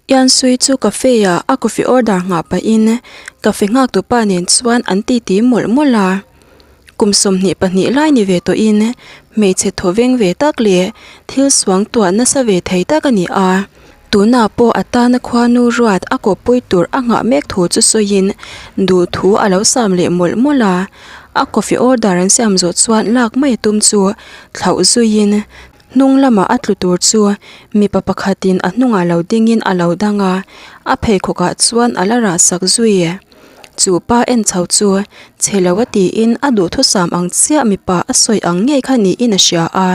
Ian Sui chu cafe ah a coffee order nghah pahin cafe nghak tu pa nen chuan an titi mawlh mawlh a. Kum 22 lai ni ve tawhin hmeichhe thaw veng ve tak leh thil suang tuah nasa ve thei tak a ni a. Tunah pawh a tana khuanu ruat a kawppui tur a nghah mek thu chu sawiin duh thu a lo sam leh mawlh mawlh a. A coffee order an siam zawh chuan lak mai a tum chu thlauh zuiin Hnung lamah a tlu tur chu mipa pakhatin a hnungah lo dingin a lo dang a, a pheikhawkah chuan a la rah sak zui. Chu pa en chho chu chhe lo a tiin a duhthusam ang chiah mipa a sawi ang ngei kha niin a hria a.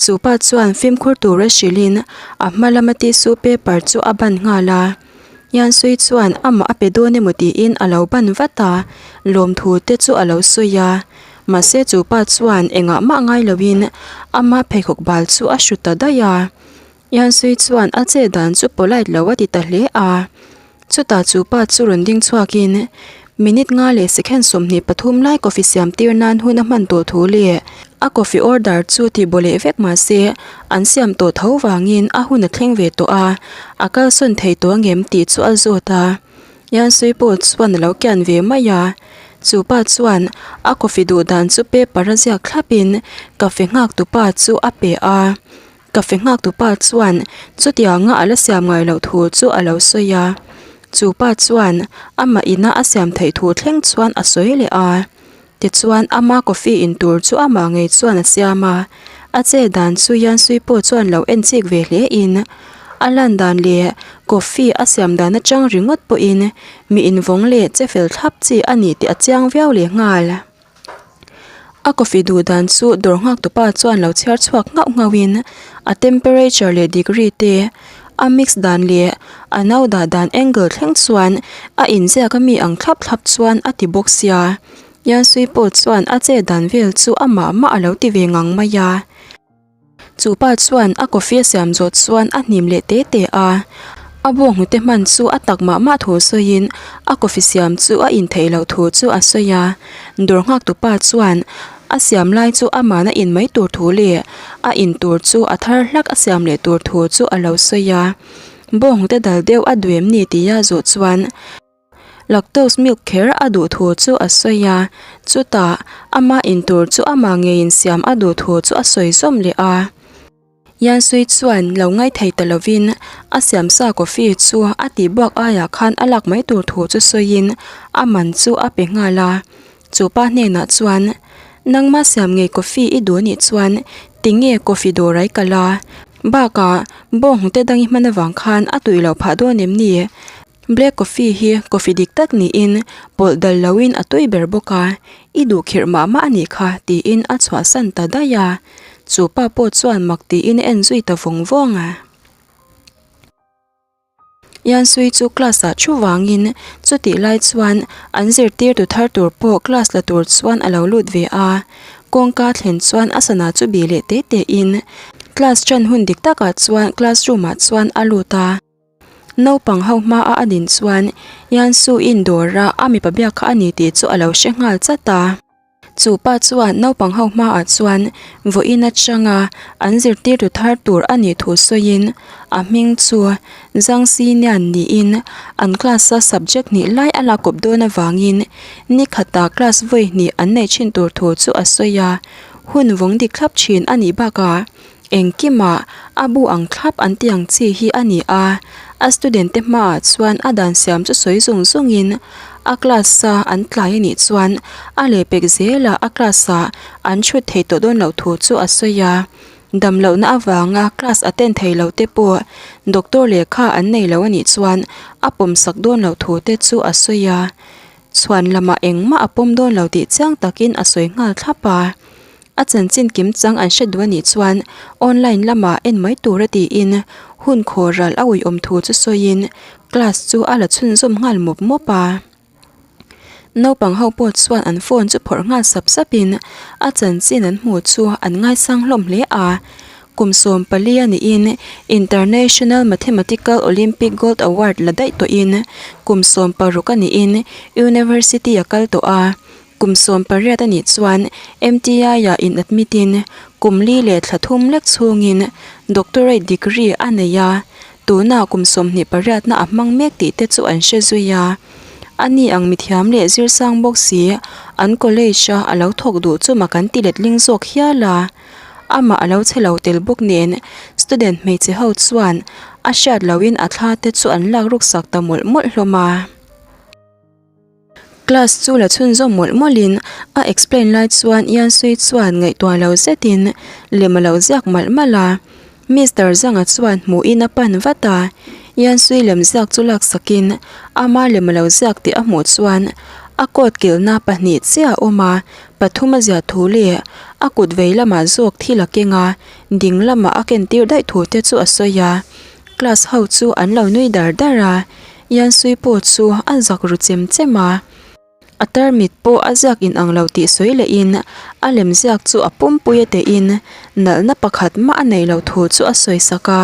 Chu pa chuan fimkhur tura hrilhin a hma lama tissue paper chu a ban nghal a. Yansui chuan amah a pe dawn emaw tiin a lo ban vat a, lawmthu te chu a lo sawi a. Mahse chu pa chuan engah mah ngai loin ama pheikhawk bal chu a hru ta daih a. Yansui chuan a che dan chu polite lo a ti ta hle a. Chutah chu pa chu rawn ding chhuakin minute nga leh second 23 lai coffee siam tir nan hun a hman tawh thu leh a coffee order chu tih baw leh vek mahse an siam tawh tho vangin a hun a thleng ve tawh a, a kalsawn thei tawh angem tih chu a zawt a. Yansui pawh chuan a lo kian ve mai a, chu pa chuan a coffee duh dan chu paper a ziak thlapin cafe nghak tu pa chu a pe a, cafe nghak tu pa chuan chutianga a la siam ngai loh thu chu a lo sawi a, chu pa chuan amah ina a siam theih thu thleng chuan a sawi leh a, tichuan ama coffee in tur chu amah ngei chuan a siam a, a che dan chu Yansui pawh chuan lo en chik ve hle in a lan dan leh coffee a siam dan atang ringawt pawhin mi invawng leh che fel thlap chi a ni tih a chiang viau leh nghal. A coffee duh dan chu dawr nghak tupa chuan lo chhiar chhuak nghauh nghauh in a temperature leh degree te a mix dan leh a no dah dan angle thleng chuan a inziak ami ang thlap thlap chuan a ti bawk sia. Yansui pawh chuan a che dan vel chu amah mah a lo ti ve ngang mai a. Chu pa chuan a coffee a siam zawh chuan a hnim leh te te a, a bawnghnute hman chu a tak mah mah thu sawiin a coffee siam chu a in theih loh thu chu a sawi a. Dawr nghak tu pa chuan a siam lai chu amahna in mai tur thu leh a in tur chu a thar hlak a siam leh tur thu chu a lo sawi a. Bawnghnute dal deuh a duh em ni tia zawh chuan. Lactose milk kher a duh thu chu a sawi a, chutah ama in tur chu amah ngeiin siam a duh thu chu a sawi zawm leh a. Yansui chuan lo ngaithei ta lovin a siam sa coffee chu a tih buak aiah khan a lak mai tur thu chu sawiin a man chu a pe nghal a. Chu pa hnenah chuan, Nangma siam ngei coffee i duh anih chuan tinge coffee dawr ai kal a? Bakah bawnghnute dang i hman avang khan a tui loh phah dawn em ni? Black coffee hi coffee dik tak niin pawlh dal loin a tui ber bawk a, i duh khirh mah mah a nih kha tiin a chhuahsan ta daih a. Chu pa pawh chuan mak tiin a en zui ta vawng vawng a. Yansui chu class ah thu vangin chutih lai chuan an zirtirtu thar tur pawh class la tur chuan a lo lut ve a. Kawngka thlen chuan a sana chu bih leh te te in class ṭan hun dik takah chuan classroom ah chuan a lut a. Naupang ho hma a a din chuan Yansu in dawr a a mipa biak kha a ni tih chu a lo hre nghal chat a. Chu pa chuan naupang ho hma ah chuan vawiin atanga an zirtirtu thar tur a nih thu sawiin a hming chu Zhang Xinian niin an class a subject hnih lai a lak kawp dawn avangin ni khatah class vawi hnih an neih thin tur thu chu a sawi a. Hun vawng dik thlap thin a nih bakah Engkimah a bu ang thlap an tih ang chi hi a ni a, a student te hmaah chuan a dan siam chu sawi zung zungin a class a an tlai a nih chuan a lehpek zelah a class ah an chhut thei tawh dawn loh thu chu a sawi a. Damlohna avanga class attend thei lo te pawh doctor lehkha an nei lo a nih chuan a pawmsak dawn loh thu te chu a sawi a. Chhuan lamah engmah a pawm dawn lo tih chiang takin a sawi nghal thlap a. A chanchin kim chang an hre duh a nih chuan online lamah en mai tur a tiin hun khaw ral a uiawm thu chu sawiin class chu a la chhunzawm nghal mawp mawp a. Naupang ho pawh chuan an phone chu phawrh nghal sap sapin a chanchin an hmuh chu an ngaisang hlawm hle a. Kum 14 a niin International Mathematical Olympic Gold Award la daih tawhin kum 16 a niin University a kal tawh a. Kum 18 a nih chuan MTI-ah in admit in kum li leh thla thum lek chhungin doctorate degree a nei a. Tunah kum 20 pariatna a hmang mek tih te chu an hre zui a. Ani ang mithiam leh zirsang bawk si an college a a lo thawk duh chu mak an ti letling zawk hial a. Amah a lo che lo tel bawk nen student hmeichhe ho chuan a hriat lohin a thla te chu an lak ruk sak ta mawlh mawlh hlawm a. Class chu la chhunzawm mawlh mawlhin a explain lai chuan Ian Sui chuan ngaihtuah lo zetin lem a lo ziak malh malh a. Mister Zanga chuan hmuhin a pan vat a, Ian Sui lem ziak chu laksakin ama lem a lo ziak tih a hmuh chuan a coat kilhna pahnih chiah a awm a, pathum a ziah thu leh a kut vei lamah zawk thil a keng a, ding lamah a ken tir daih thu te chu a sawi a. Class ho chu an lo nui dar dar a. Yansui pawh chu a zak ru chem chem a, a tarmit pawh a ziak in ang lo tih sawi leh in a lem ziak chu a pumpui a teh in nalhna pakhat mah a nei lo thu chu a sawi sak a.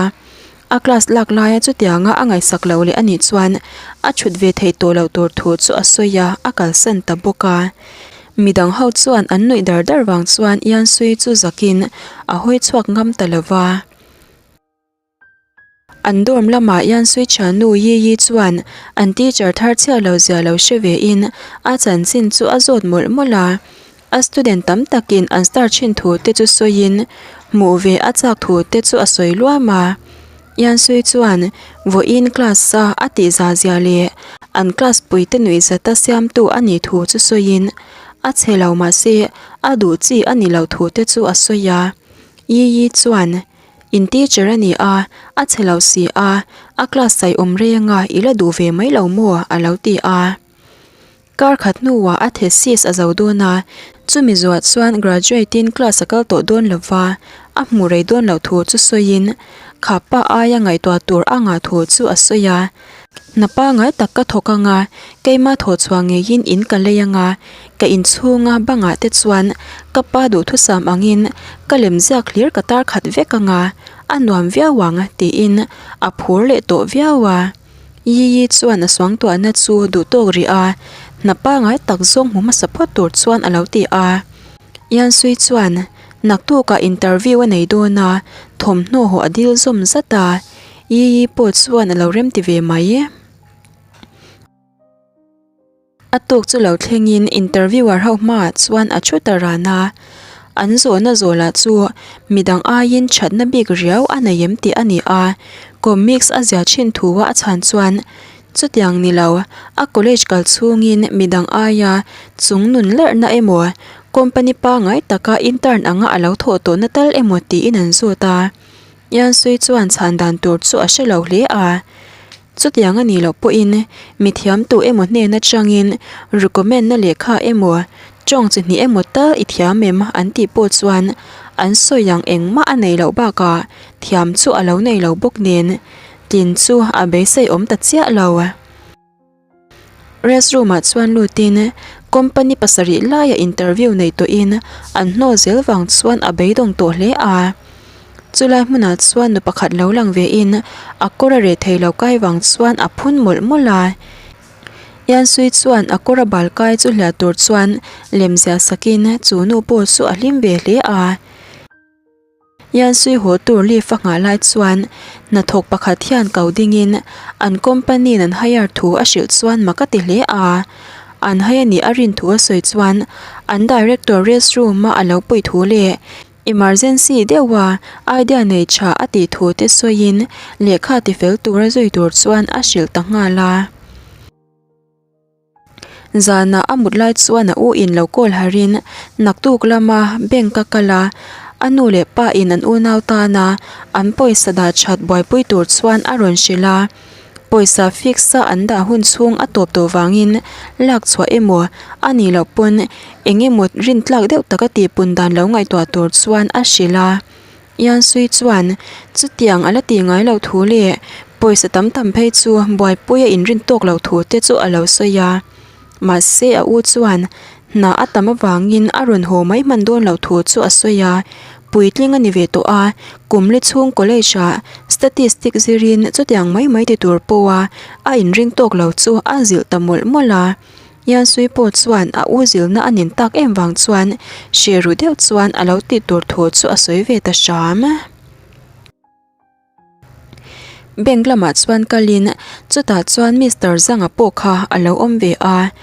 A class lak laia chutianga a ngaihsak lo leh a nih chuan a chhut ve thei tawh lo tur thu chu a sawi a, a kalsan ta bawk a. Midang ho chuan an nuih dar dar vang chuan Yansui chu zakin a hawi chhuak ngam ta lo va. An dorm lamah hian Switcha nu Yi Yi chuan an teacher thar chhiat lo zia lo hre ve in a chanchin chu a zawt mawlh mawlh a. A student tam takin an star thin thu te chu sawiin hmuh ve a chak thu te chu a sawi luam a. Yan Sui chuan vawiin class a a tih za zia leh an class pui te nuih zata siamtu a nih thu chu sawiin a chhe lo mahse a duh chi a ni lo thu te chu a sawi a. Yi Yi chuan In teacher a ni a, a chhe lo si a, a class saih awm rei anga i la duh ve mai lo maw? a lo ti a. Kar khat hnuah a thesis a zo dawn a, chumi zuah chuan graduate in class a kal tawh dawn lo va, a hmu rei dawn loh thu chu sawiin kha pa aia ngaihtuah tur a ngah thu chu a sawi a. Hna pangai tak ka thawk anga, keima thawh chhuah ngeiin in ka lei anga, ka inchhunga bangah te chuan ka pa duhthusam angin ka lem ziak hlir ka tar khat vek anga, a nuam viau ang tiin a phur leh tawh viau a. Yiyi chuan a suangtuahna chu duh tawk rih a, hna pangai tak zawng hmu hmasa phawt tur chuan a lo ti a. Yansui chuan naktukah interview a nei dawn a, thawmhnaw haw a dil zawm zat a. Yiyi pawh chuan a lo remti ve mai. A tuk chu lo thlengin interviewer ho hmaah chuan a thu ta ran a. An zawhna zawhlah chu midang aiin thatna bik riau a nei em tih a ni a. Comics a zia thin thu a a chhan chuan chutiang ni lo, a college kal chhungin midang aia chung nun lerhna emaw company pangngai taka intern anga a lo thawh tawhna tal emaw tiin an zawt a. Yansui chuan chhan dan tur chu a hre lo hle a. Chutiang a nih loh pawhin mithiam tu emaw hnen atangin recommend na lehkha emaw tawng chi hnih emaw tal i thiam em an tih pawh chuan an sawi ang engmah a nei loh bakah thiam chu a lo nei lo bawk nen tlin chu a beisei awm ta chiah lo. Restroom ah chuan lutin company pasarih laia interview nei tawhin an hnawl zel vang chuan a beidawng tawh hle a. Chulai hmunah chuan nu pakhat lo lang vein a kawr a reh thei lo kai vang chuan a phun mawlh mawlh a. Yansui chuan a kawr a bal kai chu hliah tur chuan lemziah sakin chu nu pawh chu a hlim ve hle a. Yansui haw tur leave a nghah lai chuan hnathawk pakhat hian ko dingin an company in an hire thu a hrilh chuan mak a ti hle a. An hai a nih a rin thu a sawi chuan an director rest room a a lo puih thu leh emergency deuha idea nei tha a tih thu te sawiin lehkha tifel tura zui tur chuan a hrilh ta nghal a. Zanah a mut lai chuan a u in lo call harin naktuk lama bank a kal a, a nu leh pa in an unau tana an pawisa dah that buaipui tur chuan a rawn hrilh a. Pawisa fix a an dah hun chhung a tawp tawh vangin lak chhuah emaw a nih loh pawn eng emaw rintlak deuh taka tihpun dan lo ngaihtuah tur chuan a hrilh a. Yansui chuan chutiang a la ti ngai lo thu leh pawisa tam tam phei chu buaipui a inrin tawk lo thu te chu a lo sawi a. Mahse a u chuan hna a tam avangin a rawn haw mai hman dawn lo thu chu a sawi a. Puitling a ni ve tawh a, kum li chhung college ah statistic zirin chutiang mai mai ti tur pawha a inring tawk lo chu a zilh ta mawlh mawlh a. Yansui pawh chuan a u zilna a nin tak em vang chuan hre ru deuh chuan a lo tih tur thu chu a sawi ve ta hram. Bank lamah chuan kalin chutah chuan Mister Zanga pawh kha a lo awm ve a.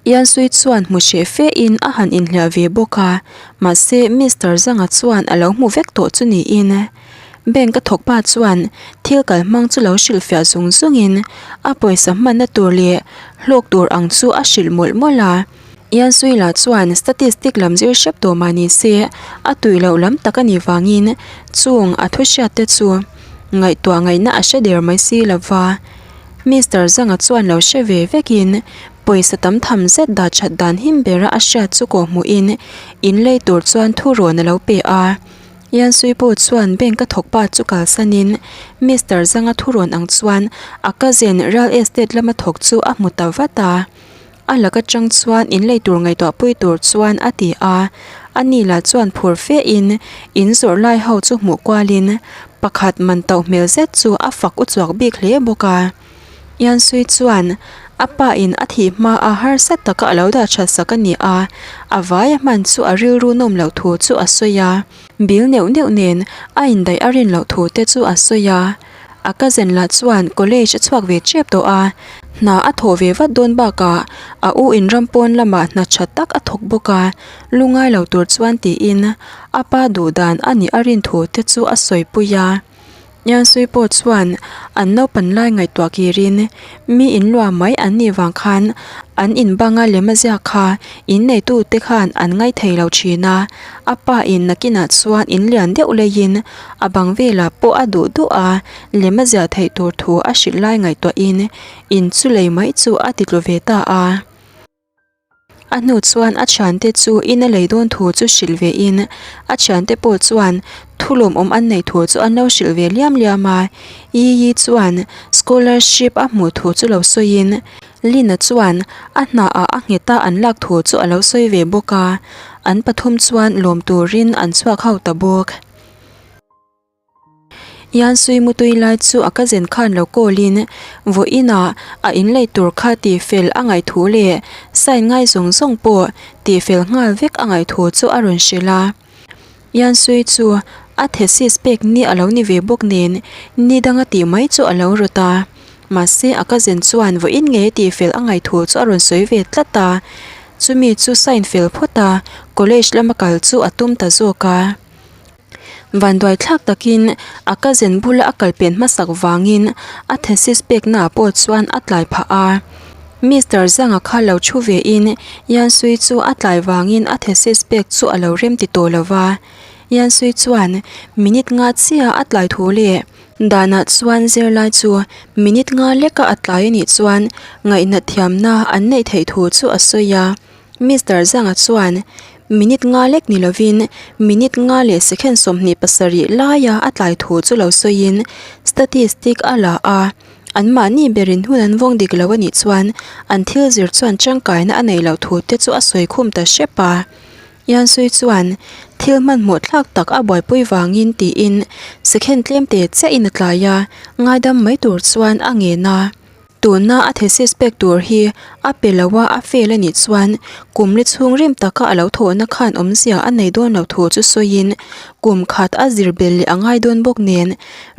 Iansuii chuan hmu hreh fe in a han inhliah ve bawk a, mahse Mister Zanga chuan a lo hmu vek tawh chu niin Bank a thawk pa chuan thil kal hmang chu lo hrilhfiah zung zung in a pawisa hmanna tur leh hlawk tur ang chu a hrilh mawlh mawlh a. Iansuii lah chuan statistic lam zir hrep tawh mah ni se a tui loh lam tak a nih vangin chung a thu hriat te chu ngaihtuah ngaihna a hre der mai si lova. Mister Zanga chuan lo hre ve vekin pawisa tam tham zet dah that dan him bera a hriat chu kawh hmuhin in lei tur chuan thu rawn a lo pe a. Yansui pawh chuan bank a thawk pa chu kalsanin Mister Zanga thu rawn ang chuan a cousin real estate lama thawk chu a hmu ta vat a. A lak atang chuan in lei tur ngaihtuah pui tur chuan a ti a, a ni lah chuan phur fe in in zawrh lai ho chu hmuh kual in pakhat man tauh hmel zet chu a fak u chuak bik hle bawk a. Yansui chuan a pa in a thih hma a harsa taka a lo dah that sak a ni a, a vai a hman chu a rilru nawm loh thu chu a sawi a, bil neuh neuh nen a indaih a rin loh thu te chu a sawi a. A cousin lah chuan college a chhuak ve tep tawh a, hna a thawh ve vat dawn bakah a u in ram pawn lamah hna tha tak a thawk bawk a, lungai lo tur chuan tiin a pa duh dan a nih a rin thu te chu a sawi pui a. Nyansui pawh chuan an naupan lai ngaihtuah kirin mi in luah mai an nih vang khan an in banga lem a ziak kha in neitu te khan an ngaithei lo thin a, a pa in nakinah chuan in lian deuh leiin A bang velah pawh a duh duh a, lem a ziah theih tur thu a hrilh lai ngaihtuahin in chu lei mai chu a ti tlu ve ta a. A hnu chuan a thiante chu in a lei dawn thu chu hrilh ve in a thiante pawh chuan thu lawmawm an neih thu chu an lo hrilh ve liam liam a. Yi Yi chuan scholarship a hmuh thu chu lo sawiin Lina chuan a hna ah a nghet a an lak thu chu a lo sawi ve bawk a, an pathum chuan lawm turin an chhuak ho ta bawk. Yansui mutui lai chu a cousin khan lo call in vawiin ah a inlei tur kha tih fel a ngaih thu leh sign ngai zawng zawng pawh tih fel nghal vek a ngaih thu chu a rawn hrilh a. Yansui chu a thesis pek ni a lo ni ve bawk nen ni danga tih mai chu a lo rawt a. Mahse a cousin chuan vawiin ngei tih fel a ngaih thu chu a rawn sawi ve tlat a. Chumi chu sign fel phawt a college lama kal chu a tum ta zawk a. Vanduai thlak takin a cousin bula a kal pen hmasak vangin a thesis peknaah pawh chuan a tlai phah a. Mister Zanga kha lo thu vein Yansui chu a tlai vangin a thesis pek chu a lo rem ti tawh lo va. Yansui chuan minute nga chiah a tlai thu leh danah chuan zirlai chu minute nga leka a tlai a nih chuan ngaihnat thiamna an neih theih thu chu a sawi a. Mister Zanga chuan minute nga lek ni lovin minute nga leh second 27 laia a tlai thu chu lo sawiin statistic a la a, anmahni berin hun an vawng dik lo a nih chuan an thil zir chuan tangkaina a neih loh thu te chu a sawi khum ta hrep a. Yansui chuan thil hmanhmawh thlak tak a buaipui vangin tiin second tlem te chiahin a tlai a, ngaidam mai tur chuan a ngen a. Tuna a thesis pek tur hi a pe lo a, a fail a nih chuan kum li chhung rim taka a lo thawhna khan awmzia a nei dawn lo thu chu sawiin kum khat a zir bel leh a ngai dawn bawk nen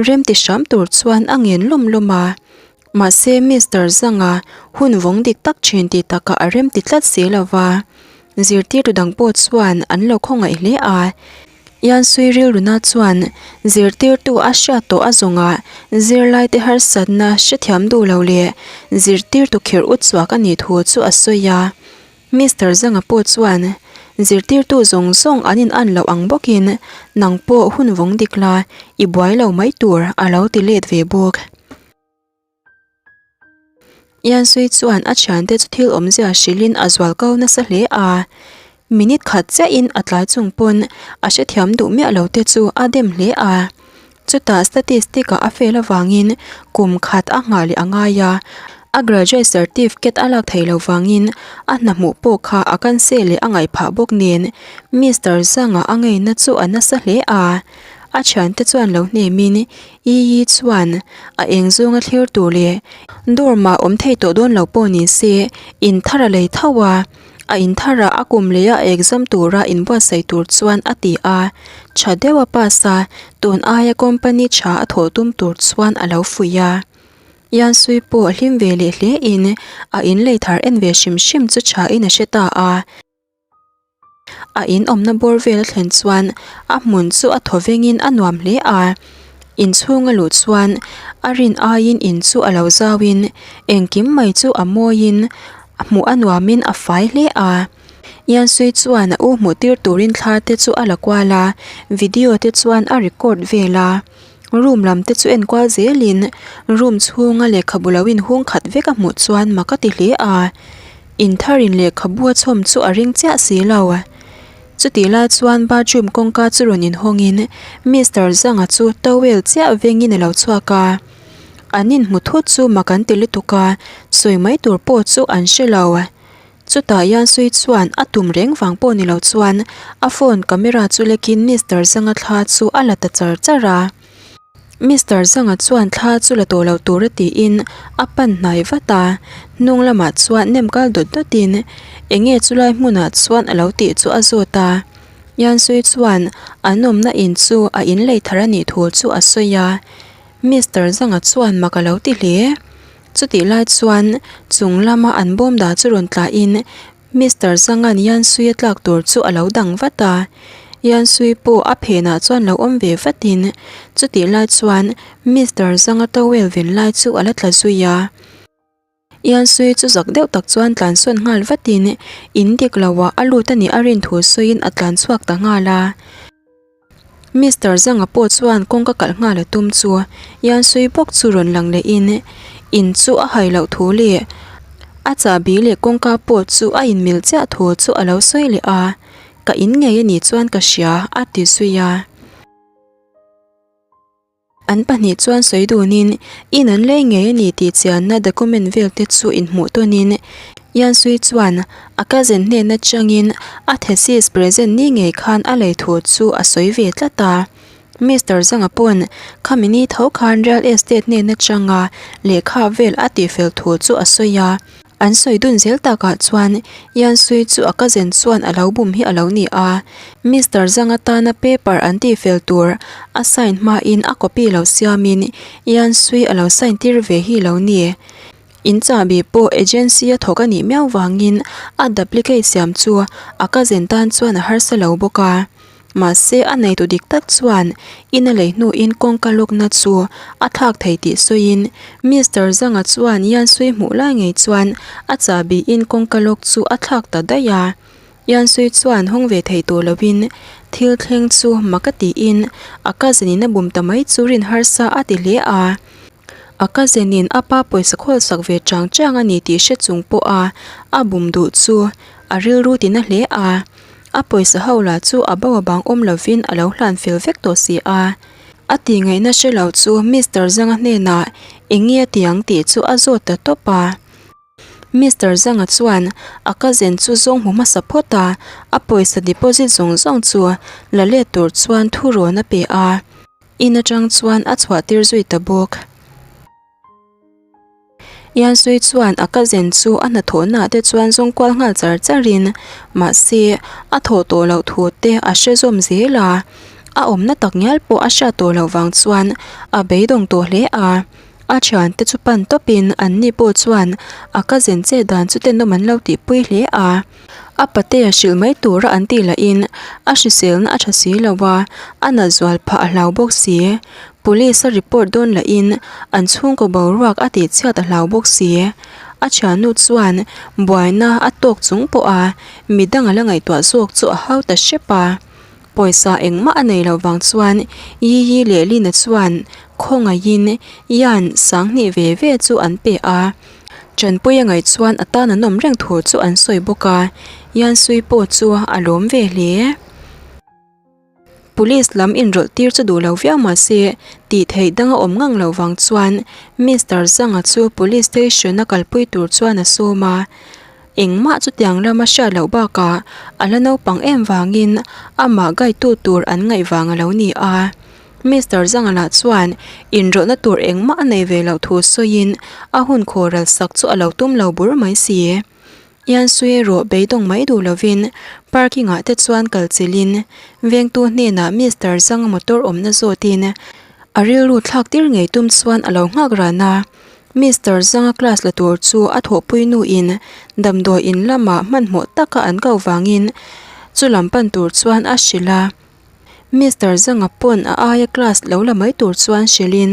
rem ti hram tur chuan a ngen lawm lawm a. Mahse Mister Zanga hun vawng dik tak thin tih takah a rem ti tlat si lo va, zirtirtu dang pawh chuan an lo khawngaih hle a. Yansui rilruna chuan zirtirtu a hriat tawh a zawngah zirlaite harsatna hrethiam duh lo leh zirtirtu khirh ut chhuak a nih thu chu a sawi a. Mister Zanga pawh chuan zirtirtu zawng zawng an in an loh ang bawkin nang pawh hun vawng dik la i buai lo mai tur a lo ti let ve bawk. Yansui chuan a thiante chu thil awmzia hrilhin a zual ko nasa hle a, minute khat chiahin a tlai chung pawn a hrethiam duh miah lo te chu a dem hle a. Chutah statistic ah a fail avangin kum khat a nghah leh a ngai a, a graduate certificate a lak theih loh vangin a hna hmuh pawh kha a cancel leh a ngaih phah bawk nen Mister Zhang-a a ngeina chu a nasa hle a. A thiante chuan lo hnemin Yi chuan a eng zawnga thlir tur leh dorm ah awm thei tawh dawn lo pawh ni se in thar a lei tho a. A in tharah a kum leh a exam tura inbuatsaih tur chuan a ti a, tha deuh a pass a, tun aia company tha a thawh tum tur chuan a lo fuih a. Yansui pawh hlim ve leh hle in a in lei thar en ve hrim hrim chu tha in a hre ta a. A in awmna bawr vel a thlen chuan a hmun chu a thaw vengin a nuam hle a, inchhung a luh chuan a rin aiin in chu a lo zauin engkim mai chu a mawiin hmuh a nuamin a fai hle a. Yansui chuan a u hmuh tir turin thla te chu a la kual a, video te chuan a record vel a. Room lam te chu enkual zelin room chhunga lehkhabu lo inhung khat vek a hmuh chuan mak a ti hle a. Intharin lehkhabu a chhawm chu a ring chiah si lo. Chutih lai chuan bathroom kawngka chu rawn inhawngin Mister Zanga chu towel chiah vengin a lo chhuak a. An inhmu thut chu mak an ti lutuk a, sawi mai tur pawh chu an hre lo. Chutah Yansui chuan a tum reng vang pawh ni lo chuan a phone camera chu lekin Mister Zanga thla chu a la ta char char a. Mister Zanga chuan thla chu la tawh lo tur a tiin a pan hnai vat a, hnung lamah chuan nem kal dawt dawtin eng nge chulai hmunah chuan a lo tih chu a zawt a. Yansui chuan an awmna in chu a in lei thar a nih thu chu a sawi a, Mister Zanga chuan mak a lo ti hle. Chutih lai chuan chung lama an bawm dah chu rawn tlahin Mister Zanga'n Yansui a tlak tur chu a lo dang vat a, Yansui pawh a phenah chuan lo awm ve vatin chutih lai chuan Mister Zanga towel ven lai chu a la tla zui a. Yansui chu zak deuh tak chuan tlansawn nghal vatin in dik loah a lut a nih a rin thu sawiin a tlan chhuak ta nghal a. Mister Zanga pawh chuan kawngka kalh nghal a tum chu Yansui bawk chu rawn lang lehin in chu a hai loh thu leh a chahbi leh kawngka pawh chu a inmil chiah thu chu a lo sawi leh a, ka in ngei a nih chuan ka hria a ti zui a. An pahnih chuan sawi dunin in an lei ngei a ni tih chianna document vel te chu inhmuh tawnin Yansui chuan a cousin hnen atangin a thesis present ni ngei khan a lei thu chu a sawi ve tlat a. Mister Zanga pawn khami ni tho khan real estate hnen atanga lehkha vel a tihfel thu chu a sawi a. An sawi dun zel takah chuan Yansui chu a cousin chuan a lo bum hi a lo ni a, Mister Zhang atana paper an tihfel tur a sign hmain a copy lo siamin Yansui a lo sign tir ve hi lo ni. In chahbi pawh agency a thawk a nih miau vangin a duplicate siam chu a cousin tan chuan a harsa lo bawk a. Mahse, a neitu dik tak chuan in a lei hnuin kawngka lawkna chu a thlak thei tih sawiin Mister Zanga chuan Yansui hmuh lai ngei chuan a chahbi in kawngka lawk chu a thlak ta daih a. Yansui chuan hawng ve thei tawh loin thil thleng chu mak a tiin a cousin in a bum ta mai chu rin harsa a ti hle a. A cousin in a pa pawisa khawl sak ve chang chang a ni tih hre chung pawha a bum duh chu a rilru tina hle a. A pawisa ho lah chu a bo a bang awm lovin a lo hlan fel vek tawh si a. A tih ngaihna hre lo chu Mister Zanga hnenah eng nge a ti ang tih chu a zawt ta tawp a. Mister Zanga chuan a cousin chu zawng hmu hmasa phawt a, a pawisa deposit zawng zawng chu la let tur chuan thurawn a pe a. In atang chuan a chhuah tir zui ta bawk. Yansui chuan a cousin chu a hnathawhnaah te chuan zawng kual nghal char charin mahse a thawh tawh loh thu te a hre zawm zel a, a awmna tak ngial pawh a hriat tawh loh vang chuan a beidawng tawh hle a, a thiante chu pan tawpin anni pawh chuan a cousin chet dan chu tenawm an lo tihpui hle a. A patea hrilh mai tura an tih lahin a hriselna a tha si lo a, a nat zual phah a hlau bawk si. Police a report dawn lahin an chhungkaw boruak a tihchhiat a hlau bawk si. A thiannu chuan buaina a tawk chung pawha midang a la ngaihtuah zawk chu a hau ta hrep a. Pawisa engmah a nei loh vang chuan Yiyi leh Lina chuan khawngaihin Yan sanghnih ve ve chu an pe a. Tanpuia ngaih chuan a tan an awm reng thu chu an sawi bawk a, Yansui pawh chu a lawm ve hle. Police lam inrawlh tir chu duh lo viau mah se, tih theih dang a awm ngang loh vang chuan Mister Zanga chu Police Station a kalpui tur chuan a sawm a. Engmah chutiang lama hriat loh bakah a la naupang em vangin amah guide tu tur an ngaih vang a lo ni a. Mister Zanga lah chuan inrawlhna tur engmah a nei ve loh thu sawiin a hun khawhral sak chu a lo tum lo bur mai si. Ian Sui erawh beidawng mai duh lovin parking ah te chuan kal chilhin vengtu hnenah Mister Zanga motor awmna zawtin a rilru thlak tir ngei tum chuan a lo nghak ran a. Mister Zanga class la tur chu a thawhpui nuin damdawi in lamah hmanhmawh taka an koh vangin chu lam pan tur chuan a hrilh a. Mister Zanga pawn a aia class lo la mai tur chuan hrilhin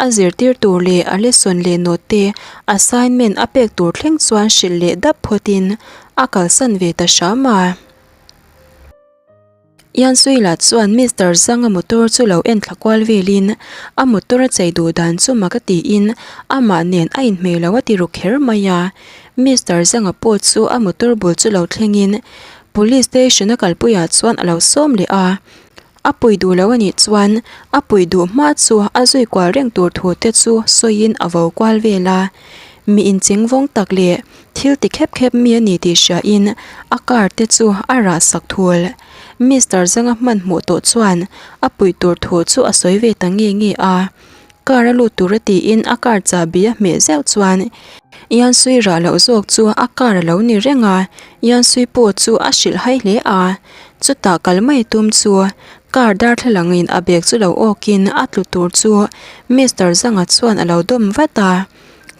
a zirtir tur leh a lesson leh note te assignment a pek tur thleng chuan hrilh leh dap phawtin a kalsan ve ta hram a. Iansuila chuan Mister Zanga motor chu lo en thla kual velin a motor a chei duh dan chu mak a tiin amah nen a inhmeh lo a ti ru kher mai a. Mister Zanga pawh chu a motor bul chu lo thlengin Police station a kalpuiah chuan a lo sawm leh a, a pui duh lo a nih chuan a pui duh hma chu a zui kual reng tur thu te chu sawiin a vo kual vel a. Mi inching vawng tak leh thil ti khep khep mi a ni tih hriain a car te chu a rah sak thul. Mister Zanga hmanhmawh tawh chuan a pui tur thu chu a sawi ve ta nge nge a. Car a lut tur a tiin a car chahbi a hmeh zeuh chuan Ian Sui rah loh zawk chu a car a lo ni reng a, Ian Sui pawh chu a hrilh hai hle a. Chutah kal mai tum chu car darthlalang in a bag chu lo awk in a tlu tur chu Mister Zanga chuan a lo dawm vat a.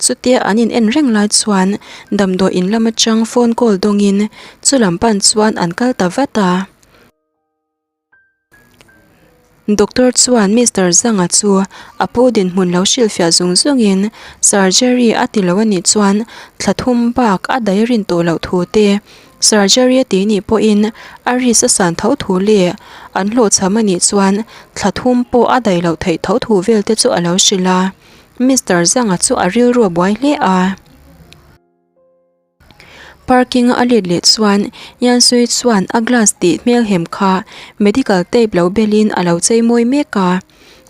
Chutia an in en reng lai chuan damdawi in lam atang phone call dawng in chu lam pan chuan an kal ta vat a. Doctor chuan Mister Zanga chu a pu dinhmun lo hrilhfiah zung zungin surgery a ti lo a nih chuan thla thum bak a daih rin tawh loh thu te, surgery a tih nih pawhin a risk a san tho thu leh an hlawhchham a nih chuan thla thum pawh a daih loh theih tho thu vel te chu a lo hrilh a. Mister Zanga chu a rilru a buai hle a. Parking a let leh chuan Yansui chuan a glass tih hmelhem kha medical tape lo belin a lo chei mawi mek a.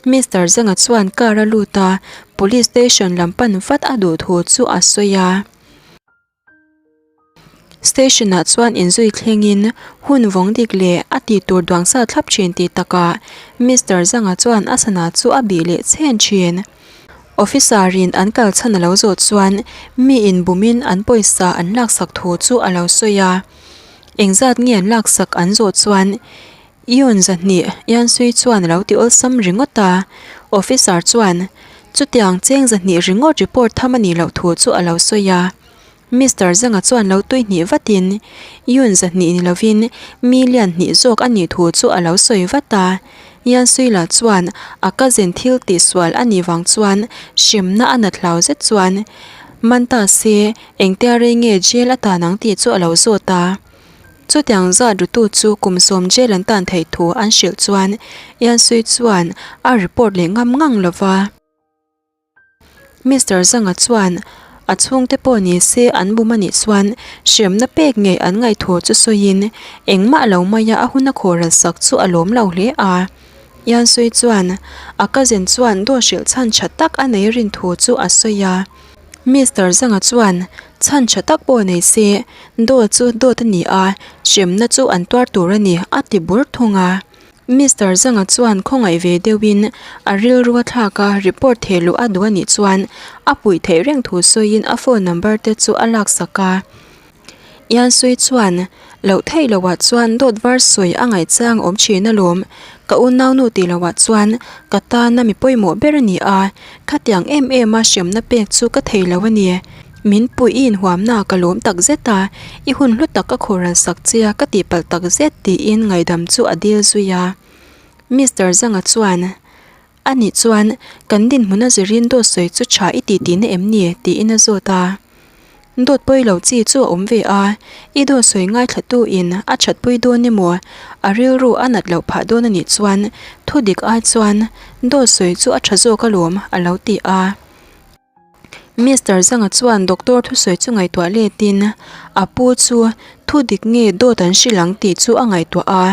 Mister Zanga chuan car a lut a, police station lam pan vat a duh thu chu a sawi a. Station ah chuan inzui thlengin hun vawng dik leh a tih tur duang sa thlap thin tih takah Mister Zanga chuan a sana chu a bih leh chhen thin. Officer in an kal chhan a lo zawh chuan mi in bumin an pawisa an laksak thu chu a lo sawi a. Engzat nge an laksak an zawh chuan Yun zahnih Yansui chuan a lo ti awlsam ringawt a. Officer chuan chutiang cheng zahnih ringawt report tham a nih loh thu chu a lo sawi a. Mister Zanga chuan lo tui hnih vatin Yun zahnih ni lovin mi lian hnih zawk a nih thu chu a lo sawi vat a. Yan Suila chuan a cousin thil tihsual a nih vang chuan hremna a nat hlau zet chuan man ta se engtia rei nge jail a tan ang tih chu a lo zawt a. Chutiang zat rutu chu kum sawm jail an tan theih thu an hrilh chuan Yan Sui chuan a report leh ngam ngang lova. Mister Zanga chuan a chhungte pawh ni se an bum a nih chuan hremna pek ngei an ngaih thu chu sawiin engmah lo maia a hun a khawhral sak chu a lawm lo hle a. Yansui chuan a cousin chuan dawt hrilh chhan tha tak a nei rin thu chu a sawi a. Mister Zanga chuan chhan tha tak pawh nei se dawt chu dawt a ni a, hremna chu an tuar tur a ni a ti bur thung a. Mister Zanga chuan khawngaih ve deuhin a rilru a thlak a, report theh luh a duh a nih chuan a puih theih reng thu sawiin a phone number te chu a laksak a. Yansui chuan, Loh theih loah chuan dawt var sawi a ngaihchang awm thin alawm, ka unaunu tih loah chuan ka tana mi pawimawh ber a ni a, khatiang em em a hremna pek chu ka thei lo a ni. Min puih i inhuamna ka lawm tak zet a, i hun hlu tak ka khawhral sak che a ka tihpalh tak zet tiin ngaidam chu a dil zui a. Mister Zanga chuan, A nih chuan kan dinhmun a zirin dawt sawi chu tha i tih tihna em ni? tiin a zawt a. Dawt pawi lo chi chu a awm ve a, i dawt sawi ngaithlatu in a thatpui dawn emaw a rilru a nat loh phah dawn a nih chuan thudik ai chuan dawt sawi chu a tha zawk alawm a lo ti a. Mister Zanga chuan doctor thusawi chu ngaihtuah letin a pu chu thu dik nge dawt an hrilh ang tih chu a ngaihtuah a.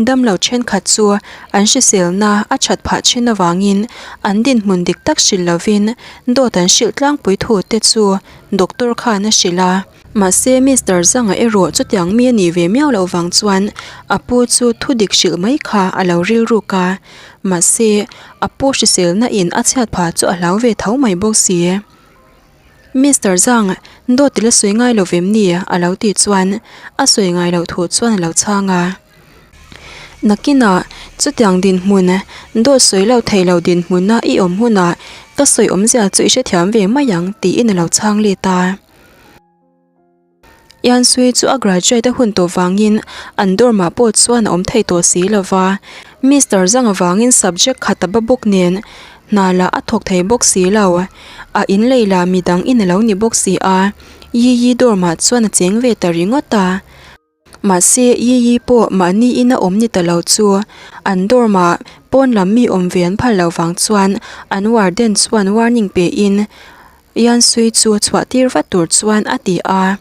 Damlo thenkhat chu an hriselna a that phah thin avangin an dinhmun dik tak hrilh lovin dawt an hrilh tlangpui thu te chu doctor khan a hrilh a. Mahse Mister Zanga erawh chutiang mi a nih ve miau loh vang chuan a pu chu thu dik hrilh mai kha a lo rilruk a. Mahse, a pu hriselna in a chhiat phah chu a hlau ve tho mai bawk si. Mister Zhang, Dawt i la sawi ngai lo vem ni? a lo tih chuan a sawi ngai loh thu chuan a lo chhang a. Nakinah chutiang dinhmun dawt sawi lo thei lo dinhmuna i awm hunah ka sawi awmzia chu i hrethiam ve mai ang tiin a lo chhang let a. Ian Sui chu a graduate a hun tawh vangin an dorm ah pawh chuan a awm thei tawh si lo va, Mister Zhang avangin subject khat a ba bawk nen hna lah a thawk thei bawk si lo, a in lei lah midang in a lo ni bawk si a, Yi Yi dorm ah chuan a cheng ve ta ringawt a. Mahse Yi Yi pawh mahni in a awm ni ta lo chu an dorm ah pawn lam mi awm ve an phal lo vang chuan an warden chuan warning pe in Ian Sui chu chhuah tir vat tur chuan a ti a.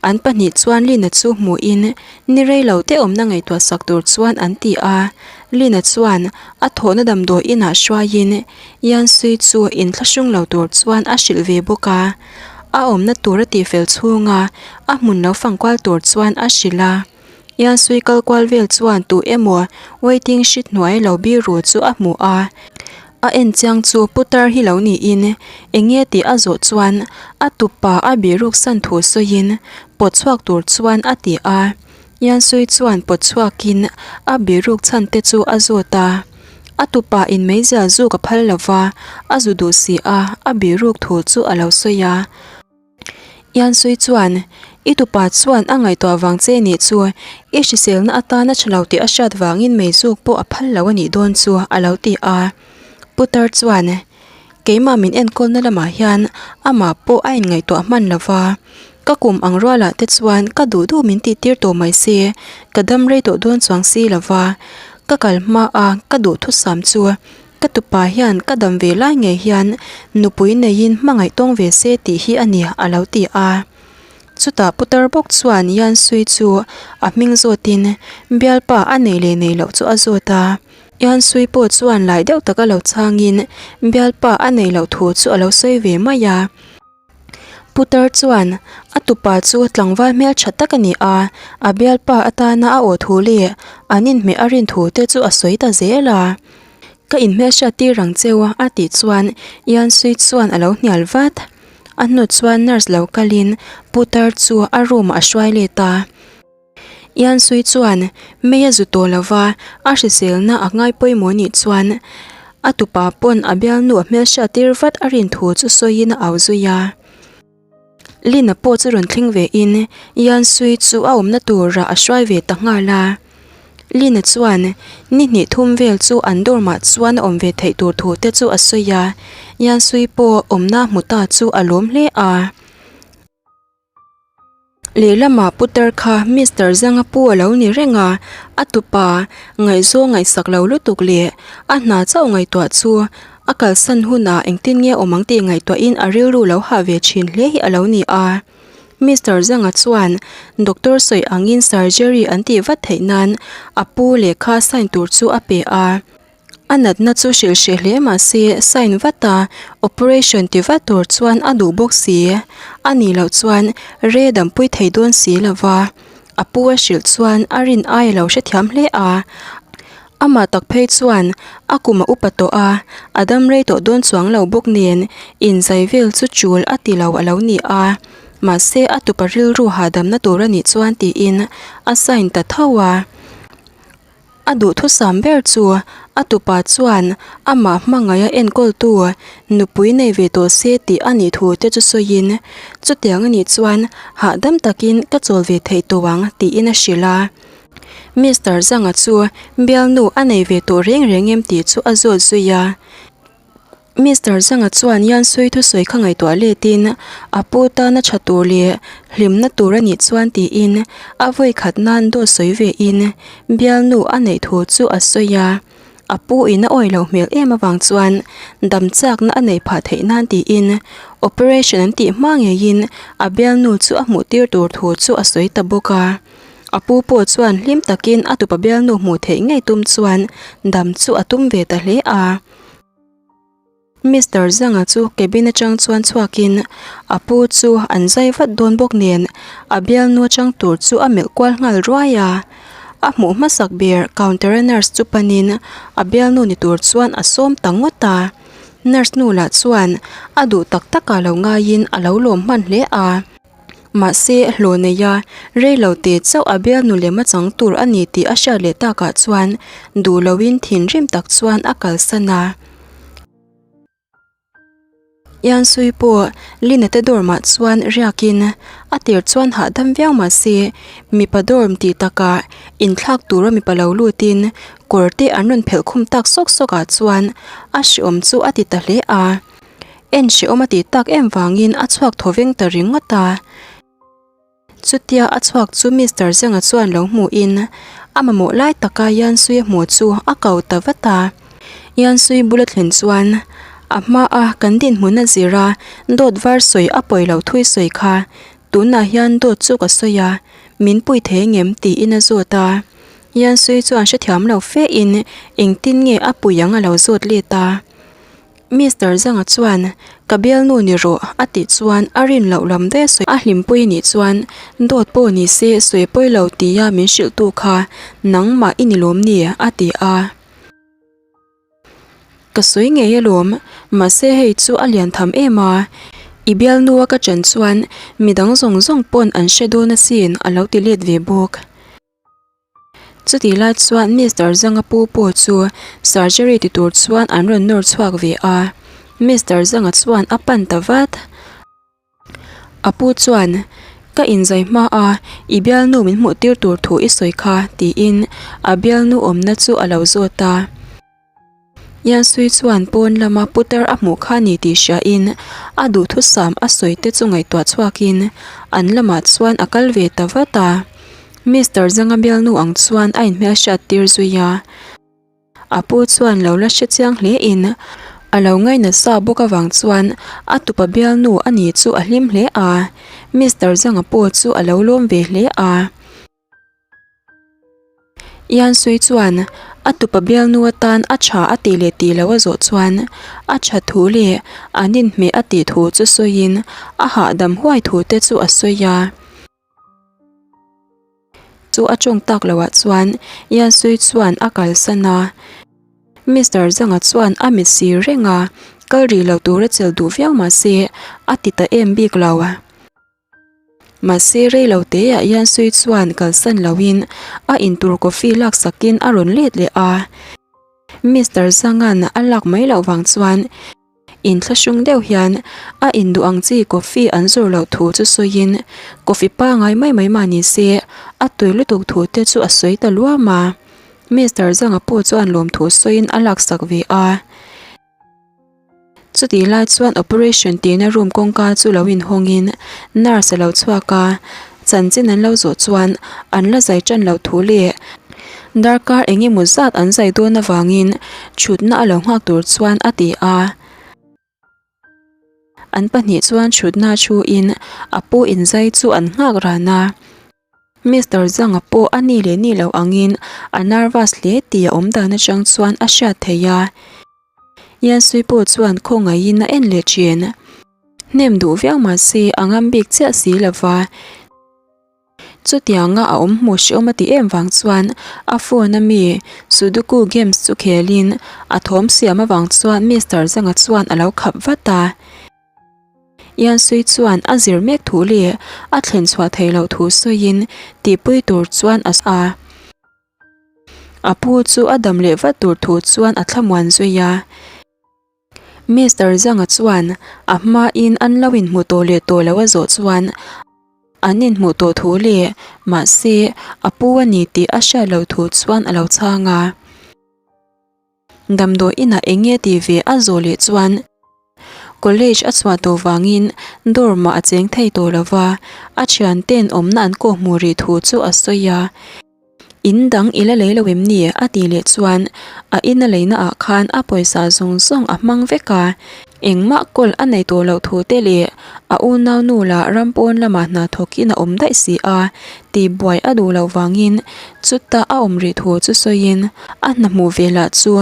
An pahnih chuan Lina chu hmuhin ni rei lo te awmna ngaihtuah sak tur chuan an ti a. Lina chuan a thawhna damdawi inah hruaiin Ian Sui chu inthlahrung lo tur chuan a hrilh ve bawk a. A awmna tur a tihfel chhunga a hmun lo fangkual tur chuan a hrilh a. Ian Sui kal kual vel chuan tu emaw waiting sheet hnuai lo biru chu a hmu a. A en chiang chu putar hi lo niin eng nge tih a zawh chuan a tupa a biruk san thu sawiin pawt chhuak tur chuan a ti a. Ian Sui chuan pawt chhuakin a biruk chhan te chu a zawt a. A tupa in meizial zuk a phal lo va, a zu duh si a, a biruk thu chu a lo sawi a. Ian Sui chuan, I tupa chuan a ngaihtuah vang che nih chu, i hriselna atana tha lo tih a hriat vangin meizuk pawh a phal lo a nih dawn chu, a lo ti a. Putar chuan, Keimah min enkawlna lamah hian amah pawh a inngaihtuah hman lo va, ka kum ang rualah te chuan ka duh duh min tihtir tawh mai se, ka dam rei tawh dawn chuang si lo va, ka kal hma a ka duhthusam chu Ka tupa hian ka dam ve lai ngei hian nupui neiin hmangaih tawng ve se tih hi a ni a lo ti a. Chutah putar bawk chuan Yan Sui chu a hming zawtin bialpa a nei leh nei loh chu a zawt a. Yan Sui pawh chuan lai deuh taka lo chhangin bialpa a nei loh thu chu a lo sawi ve mai a. Putar chuan a tupa chu tlangval hmel tha tak a ni a, a bialpa atana a aw thu leh an inhmeh a rin thu te chu a sawi ta zel a. Ka inhmelhriat tir ang cheu a tih chuan Ian Sui chuan a lo hnial vat. A hnu chuan nurse lo kalin Putar chu a room ah a hruai let a. Ian Sui chuan mei a zu tawh lo va, a hriselna a ngai pawimawh nih chuan a tupa pawn a bialnu a hmelhriat tir vat a rin thu chu sawiin a au zui a. Lina pawh chu rawn thleng ve in Ian Sui chu a awmna turah a hruai ve ta nghal a. Lina chuan ni hnih thum vel chu an dorm ah chuan a awm ve theih tur thu te chu a sawi a, Ian Sui pawh awmna hmu ta chu a lawm hle a. Lehlamah putar kha Mister Zanga pu a lo ni reng a, a tupa ngaihzaw ngaihsak lo lutuk leh a hna chauh ngaihtuah chu a kalsan hunah engtin nge awm ang tih ngaihtuahin a rilru lo hah ve thin hle hi a lo ni a. Mister Zanga chuan doctor sawi angin surgery an tih vat theih nan a pu lehkha sign tur chu a pe a. A natna chu hrilh hreh hle mah se sign vat a, operation ti vat tur chuan a duh bawk si. A nih loh chuan re dampui thei dawn si lo va, a pu a hrilh chuan a rin ai a lo hrethiam hle a. Amah tak phei chuan a kum a upa tawh a, a dam rei tawh dawn chuang lo bawk nen inzai vel chu chul a ti lo a lo ni a. Mahse a tupa rilru hahdamna tur a nih chuan tiin a sign ta tho a. A duhthusam ber chu a tupa chuan amah hmangaih a enkawltu nupui nei ve tawh se tih a nih thu te chu sawiin, Chutiang a nih chuan hahdam takin ka chawl ve theih tawh ang tiin a hrilh a. Mister Zanga chu bialnu a nei ve tawh reng reng em tih chu a zawt zui a. Mister Zanga chuan Yan Sui thusawi kha ngaihtuah letin a pu tana tha tur leh hlimna tur a nih chuan tiin a vawi khat nan dawt sawi ve in bialnu a neih thu chu a sawi a. A pu in a awi loh hmel em avang chuan dam chakna a neih phah theih nan tiin operation an tih hma ngeiin a bialnu chu a hmuh tir tur thu chu a sawi ta bawk a. A pu pawh chuan hlim takin a tupa bialnu hmuh theih ngei tum chuan dam chu a tum ve ta hle a. Mister Zanga chu cabin atang chuan chhuakin a pu chu an zai vat dawn bawk nen a bialnu atang tur chu a melh kual nghal ruai a. A hmuh hmasak ber counter a nurse chu panin a bialnu ni tur chuan a sawm ta ngawt a. Nurse nu lah chuan a duh tak takah lo ngaiin a lo lawm hman hle a. Mahse, hlawh neia rei lo te chauh a bialnu lem a chang tur a ni tih a hriat leh takah chuan duh loin thinrim tak chuan a kalsan a. Ian Sui pawh Lina te dorm ah chuan riakin a tir chuan hahdam viau mahse mipa dorm tih takah inthlak tura mipa lo lutin kawr te an rawn phelh khum tak sawk sawk ah chuan a hreawm chu a ti ta hle a. En hreawm a tih tak em vangin a chhuak thaw veng ta ringawt a. Chutia a chhuak chu Mister Zeng-a chuan lo hmuhin a mamawh lai taka Yansui a hmuh chu a ko ta vat a. Yansui bula thlen chuan a hmaa kan dinhmun a zir a, dawt var sawi a pawi lo thui sawi kha, tunah hian dawt chu ka sawi a, min pui thei ngem tiin a zawt a. Yansui chuan hrethiam lo fe in engtin nge a pui ang a lo zawt let a. Mister Zanga chuan, Ka bialnu ni rawh, a tih chuan a rin loh lam daih sawi a hlimpui nih chuan dawt pawh ni se sawi pawi lo tia min hrilhtu kha nangmah i ni lawm ni, a ti a. Ka sawi ngei alawm, mahse hei chu a lian tham em a, i bialnua ka ṭan chuan midang zawng zawng pawn an hre dawn asin, a lo ti let ve bawk. Chutih lai chuan Mister Zanga pu pawh chu surgery ti tur chuan an rawn nawr chhuak ve a, Mister Zanga chuan a pan ta vat. A pu chuan, Ka inzai hma a, i bialnu min hmuh tir tur thu i sawi kha, tiin a bialnu awmna chu a lo zawt a. Yansui chuan pawn lama putar a hmuh kha ni tih hriain a duhthusam a sawi te chu ngaihtuah chhuakin an lamah chuan a kal ve ta vat a. Mister Zanga bialnu ang chuan a inhmelhriat tir zui a. A pu chuan lo la hre chiang hlein a lo ngaina sa bawk avang chuan a tupa bialnu a ni chu a hlim hle a. Mister Zanga pawh chu a lo lawm ve hle a. Ian Sui chuan a tupa bialnu atan a tha a tih leh tih loh a zawh chuan a tha thu leh an inhmeh a tih thu chu sawiin a hahdam huai thu te chu a sawi a. Chu a tawng tak loh ah chuan Ian Sui chuan a kalsan a. Mister Zanga chuan a mit sir reng a, kal rih lo tura chelh duh viau mahse a ti ta em bik lo. Mahse rei lo teah hian Sui chuan kalsan loin a intur coffee laksakin a rawn let leh a. Mister Zanga'n a lak mai loh vang chuan inthlahrung deuh hian a induh ang chi coffee an zawr loh thu chu sawiin coffee pangai mai mai mah ni se a tui lutuk thu te chu a sawi ta luam a. Mister Zanga pawh chuan lawmthu sawiin a laksak ve a. Chutih lai chuan operation tihna room kawngka chu lo inhawngin nurse a lo chhuak a, chanchin an lo zawh chuan an la zai tan loh thu leh darkar eng emaw zat an zai dawn avangin thutna a lo nghak tur chuan a ti a. An pahnih chuan thutna thuin a pu inzai chu an nghak ran a. Mister Zanga pawh a ni leh ni lo angin a nervous hle tih a awm dan atang chuan a hriat theih a. Yansui pawh chuan khawngaihin a en leh thin. Hnem duh viau mah se a ngam bik chiah si lo va. Chutianga a awm hmuh hrehawm a tih em vang chuan a phone a mi Sudoku games chu khelin a thawm siam avang chuan Mister Zanga chuan a lo khap vat a. Yansui chuan a zir mek thu leh a thlen chhuah theih loh thu sawiin tihpui tur chuan a a. A pu chu a dam leh vat tur thu chuan a thlamuan zui a. Mister Zanga chuan a hmain an lo inhmu tawh leh tawh lo a zawh chuan an inhmuh tawh thu leh mahse a pu a ni tih a hriat loh thu chuan a lo chhang a. Damdawi inah eng nge tih ve a zawh leh chuan College a chhuah tawh vangin dorm ah a cheng thei tawh lo va, a thiante'n awmna an kawh hmuh rih thu chu a sawi a. In dang i la lei lo em ni? a tih leh chuan a in a leina ah khan a pawisa zawng zawng a hmang vek a, engmah kawl a nei tawh loh thu te leh a unau nu lah ram pawn lamah hna thawkin a awm daih si a, tihbuai a duh loh vangin chuta a awm rih thu chu sawiin a hna hmuh ve lah chu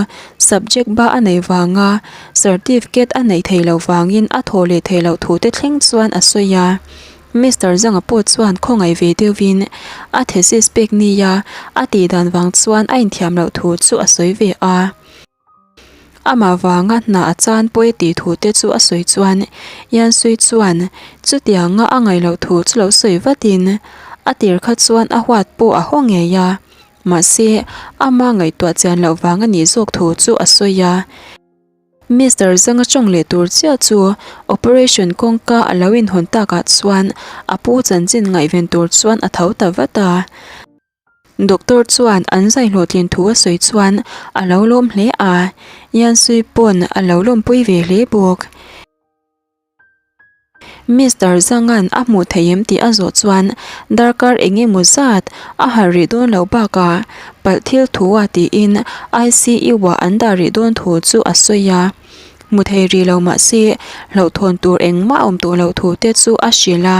subject ba a neih vanga certificate a neih theih loh vangin a thawh leh theih loh thu te thleng chuan a sawi a. Mister Zanga pawh chuan khawngaih ve deuhin a thesis pek nia a tih dan vang chuan a inthiam loh thu chu a sawi ve a. Amah vanga hna a chan pawi tih thu te chu a sawi chuan Yansui chuan chutianga a ngaih loh thu chu lo sawi vatin a tir kha chuan a huat pawh a haw ngei a, mahse ama ngaihtuah chian loh vang a nih zawk thu chu a sawi a. Mister Zanga tawng leh tur chiah chu operation kawngka a lo inhawn takah chuan a pu chanchin ngaihven tur chuan a tho ta vat a. Doctor chuan an zai hlawhtlin thu a sawi chuan a lo lawm hle a, Yansui pawn a lo lawmpui ve hle bawk. Mister Zanga'n a hmuh theih em tih a zawh chuan darkar eng emaw zat a harh rih dawn loh bakah palh thil thu a tiin ICU ah an dah rih dawn thu chu a sawi a. Hmu thei rih lo mah se hlauhthawn tur engmah a awm tawh loh thu te chu a hrilh a.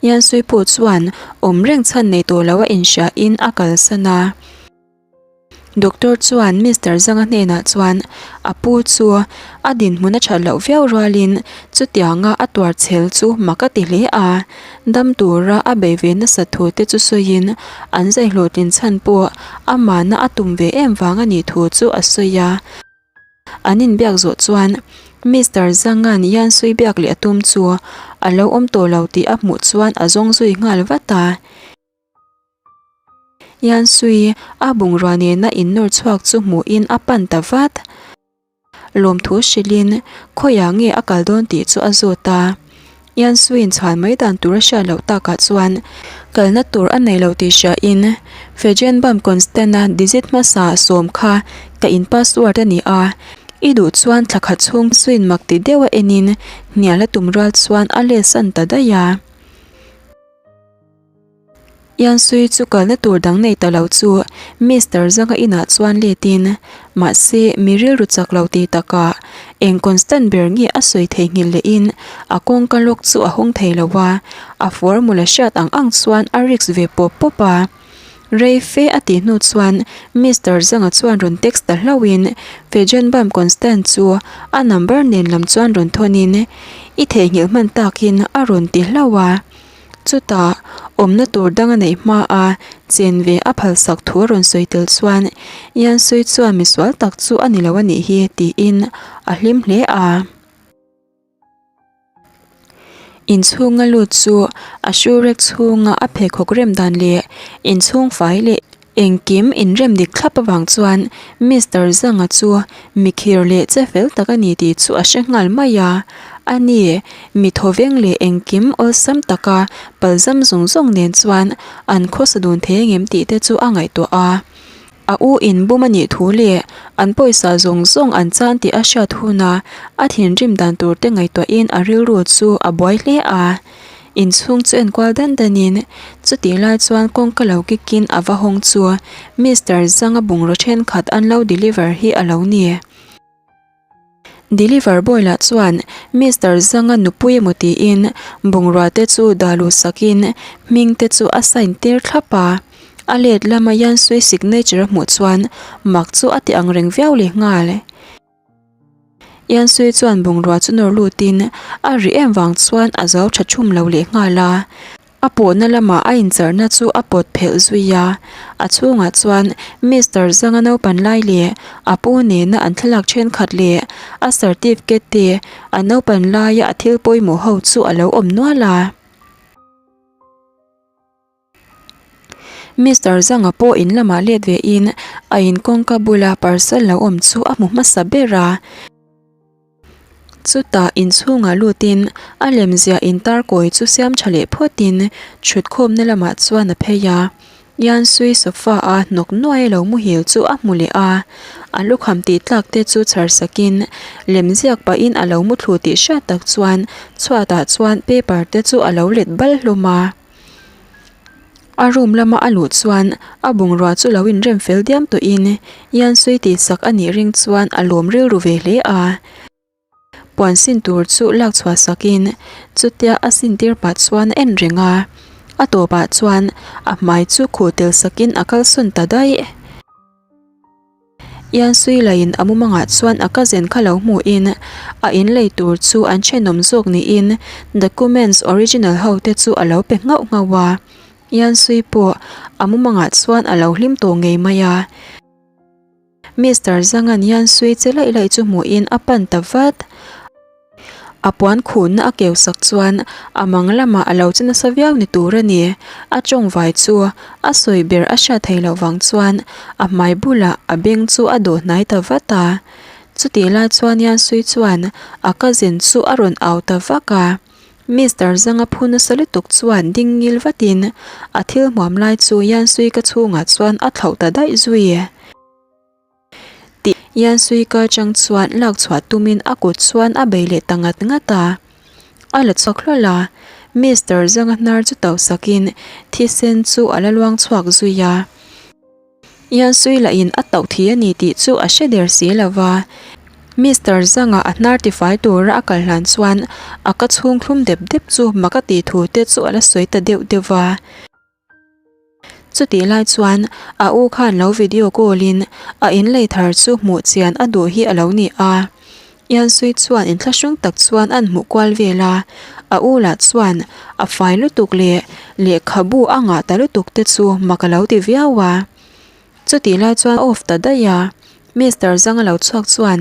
Yansui pawh chuan awm reng chhan nei tawh lo a inhria in a kalsan a. Doctor chuan Mister Zanga hnenah chuan a pu chu a dinhmun a that loh viau rualin chutianga a tuar chhel chu mak a ti hle a, dam tura a bei ve nasat thu te chu sawiin an zai hlawhtlin chhan pawh amahna a tum ve em vang a nih thu chu a sawi a. An inbiak zawh chuan Mister Zanga'n Yansui biak leh a tum chu a lo awm tawh lo tih a hmuh chuan a zawng zui nghal vat a. Yansui a bungrua nena innawr chhuak chu hmuhin a pan ta vat. Lawmthu hrilhin khawiah nge a kal dawn tih chu a zawt a. Yansuiin chhuan mai dan tur a hriat loh takah chuan kalna tur a nei lo tih hriain Fejenbam Constant-a digit hmasa sawm kha ka in password a ni a, i duh chuan thla khat chhung suin mak ti deuh a enin hnial a tum rual chuan a let san ta daih a. Yansui chu kalna tur dang nei ta lo chu Mister Zanga inah chuan letin, mahse mi rilru chak lo ti takah eng constant ber nge a sawi theihnghilh lehin a kawngka lock chu a hawng thei lo a, a formula hriat ang ang chuan a risk ve pawp pawp a. Rei fe a tih hnu chuan Mister Zanga chuan rawn text ta hlauhin Fejenbam constant chu a number nen lam chuan rawn thawnin i theihnghilh hman takin a rawn ti hlauh a. Chutah, awmna tur dang a neih hma a, chen ve a phalsak thu a rawn sawi tel chuan Yansui chuan misual tak chu a ni lo a nih hi tiin a hlim hle a. Inchhunga lut chu a shoe rack chhunga a pheikhawk rem dan leh inchhung fai leh Engkim inrem dik thlap avang chuan Mister Zanga chu mi khir leh che fel tak a ni tih chu a hre nghal mai a. A ni, mi thawveng leh engkim awlsam taka palzam zawng zawng nen chuan an khawsa dun thei angem tih te chu a ngaihtuah a. A u inbum a nih thu leh an pawisa zawng zawng an chan tih a hriat huna a thinrim dan tur te ngaihtuahin a rilru chu a buai hle a. Inchhung chu enkual dan danin chutih lai chuan kawngka lo kikin a va hawng chu Mister Zanga bungraw thenkhat an lo deliver hi a lo ni. Deliver boy lah chuan Mister Zanga nupui emaw tiin bungrua te chu dah luh sakin hming te chu a sign tir thlap a. A let lama Yansui signature a hmuh chuan mak chu a ti angreng viau leh nghal. Yansui chuan bungrua chu nawr lutin a ri em vang chuan a zo tha thum lo leh nghal a. A pawhna lamah a incharna chu a pawt phelh zui a. A chhungah chuan Mister Zanga naupan lai leh a pu nena an thlalak thenkhat leh a certificate te a naupan laia a thil pawimawh ho chu a lo awm nual a. Mister Zanga pawh in lamah let ve in a in kawngka bula parcel lo awm chu a hmu hmasa ber a. Chutah inchhungah lutin a lemziah intar kawi chu siam tha leh phawtin thutkhawmna lamah chuan a phei a. Yansui sofa a hnawk nuai a lo muhil chu a hmu leh a. A lukham tih tlak te chu chhar sakin lemziak pahin a lo muthlu tih hriat tak chuan chhuatah chuan paper te chu a lo let bal hlawm a. A room lama a luh chuan a bungrua chu lo inrem fel diam tawhin Yansui tihsak a nih ring chuan a lawm rilru ve hle a. Puan sin tur chu lak chhuah sakin chutia a sin tir pah chuan a en reng a, a tawpah chuan a hmai chu khuh tel sakin a kalsawn ta daih. Yansui laiin a mumangah chuan a cousin kha lo hmuhin a inlei tur chu an thenawm zawk niin documents original ho te chu a lo pe nghauh nghauh a. Yansui pawh a mumangah chuan a lo hlim tawh ngei mai a. Mister Zanga'n Yan Sui che laih laih chu hmuhin a pan ta vat. A puan khuhna a keu sak chuan a mang lamah a lo che nasa viau ni tur a ni. A tawngvai chu a sawi ber a hriat theih loh vang chuan a hmai bulah a beng chu a dawh hnai ta vat a. Chutih lai chuan Yan Sui chuan a cousin chu a rawn au ta vak a. Mister Zanga phu nasa lutuk chuan ding ngil vatin a thil hmuam lai chu Yan Sui ka chhungah chuan a thlauh ta daih zui. Tih Yan Sui ka atang chuan lak chhuah tumin a kut chuan a bei leh ta ngat ngat a. A la chhuak hlawl a, Mister Zanga hnar chu tauh sakin thisen chu a la luang chhuak zui a. Yan Sui lahin a tauh thei a ni tih chu a hre der si lo va. Mister Zanga a hnar tifai tura a kal hlan chuan a ka chhung thlum dep dep chu mak a tih thu te chu a la sawi ta deuh deuh va. Chutih lai chuan a u khan lo video call in a in lei thar chu hmuh chian a duh hi a lo ni a. Ian Sui chuan inthlahrung tak chuan an hmuh kual vel a, a u lah chuan a fai lutuk leh lehkhabu a ngah ta lutuk te chu mak a lo ti viau a. Chutih lai chuan a off ta daih a, Mister Zanga lo chhuak chuan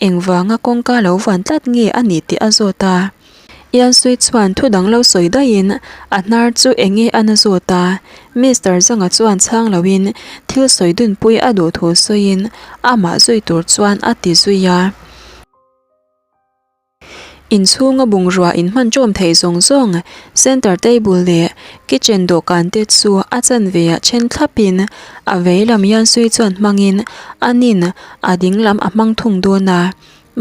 engvanga kawngka lo vuan tlat nge a nih tih a zawt a. Ian Sui chuan thu dang lo sawi daihin a hnar chu eng nge a na zawt a, Mister Zanga chuan chhang loin thil sawi dunpui a duh thu sawiin amah zui tur chuan a ti zui a. Inchhunga bungrua inhman ṭawm theih zawng zawng center table leh kitchen dawhkan te chu a chanve ah then thlapin a vei lam Ian Sui chuan hmangin a nin a ding lam a hmang thung dawn a.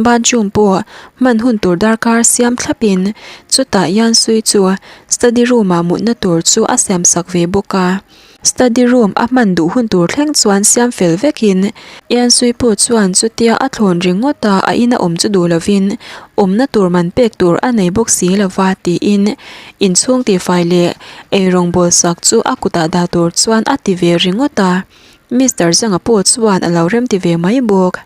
Bathroom pawh hman hun tur darkar siam thlapin chutah Yan Sui chu study room ah mutna tur chu a siam sak ve bawk a. Study room a hman duh hun tur thleng chuan siam fel vekin Yan Sui pawh chuan chutia a thlawn ringawt a a ina awm chu duh lovin awmna tur man pek tur a nei bawk si lova tiin inchhung tihfai leh eirawng bawl sak chu a kutah dah tur chuan a ti ve ringawt a. Mister Zanga pawh chuan a lo remti ve mai bawk.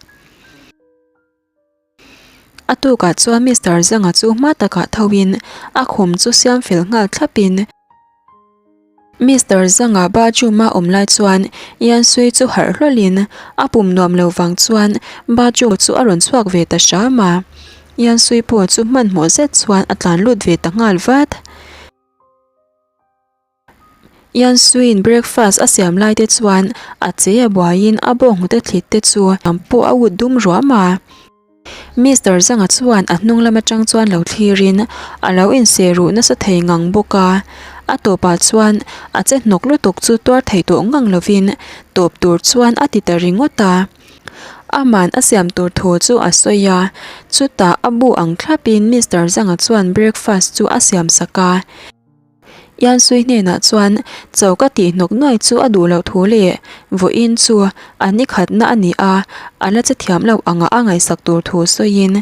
A tukah chuan Mister Zanga chu hma takah thoin a khum chu siam fel nghal thlapin Mister Zanga bathroom a awm lai chuan Yan Sui chu harh hlawlhin a pum nuam lo vang chuan bathroom chu a rawn chhuak ve ta hram a. Yan Sui pawh chu hmanhmawh zet chuan a tlan lut ve ta nghal vat. Ian Suiin breakfast a siam lai te chuan a che a buaiin a bawnghnute thlit te chu lam pawh a ut dum ruam a. Mister Zanga chuan a hnung lam atang chuan lo thlirin a lo inseh ruh nasa thei ngang bawk a. A tawpah chuan a che hnawk lutuk chu tuar thei tawh ngang lovin tawp tur chuan a ti ta ringawt a. Aman a siam tur thu chu a sawi a, chutah a bu ang thlapin Mister Zanga chuan breakfast chu a siam sak a. Ian Sui hnenah chuan cho ka tih hnawk nuai chu a duh loh thu leh vawiin chu a ni khatna a ni a, a la che thiam loh anga a ngaihsak tur thu sawiin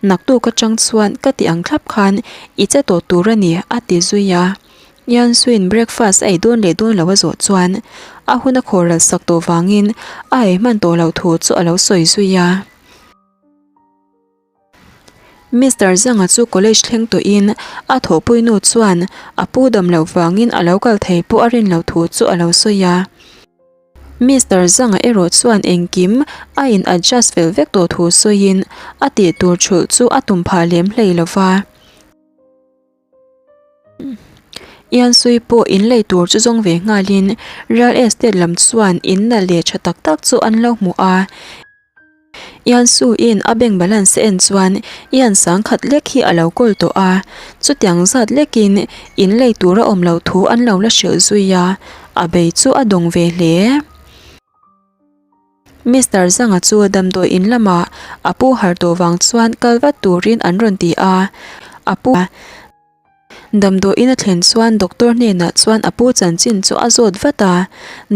naktuk atang chuan ka ti ang thlap khan i che tawh tur a ni a ti zui a. Ian Suiin breakfast a ei dawn leh dawn lo a zawh chuan a hun a khawhral sak tawh vangin a ei hman tawh loh thu chu a lo sawi zui a. Mister Zanga chu college thleng tawhin a thawhpui nu chuan a pu dam loh vangin a lo kal thei pawh a rin loh thu chu a lo sawi a. Mister Zanga erawh chuan engkim a in adjust fel vek tawh thu sawiin a tih tur thulh chu a tum phah lem hlei lo va. Ian Sui pawh in lei tur chu zawng ve nghalin real estate lam chuan in nalh leh tha tak tak chu an lo hmu a. Ian Sui-in a bank balance a en chuan Ian sangkhat lek hi a lo kawl tawh a, chutiang zat lekin in lei tur a awm loh thu an lo la hrilh zui a, a bei chu a dawng ve hle. Mister Zanga chu damdawi in lamah a pu har tawh vang chuan kal vat turin an rawn ti a, a pu damdawi in a thlen chuan doctor hnenah chuan a pu chanchin chu a zawt vat a,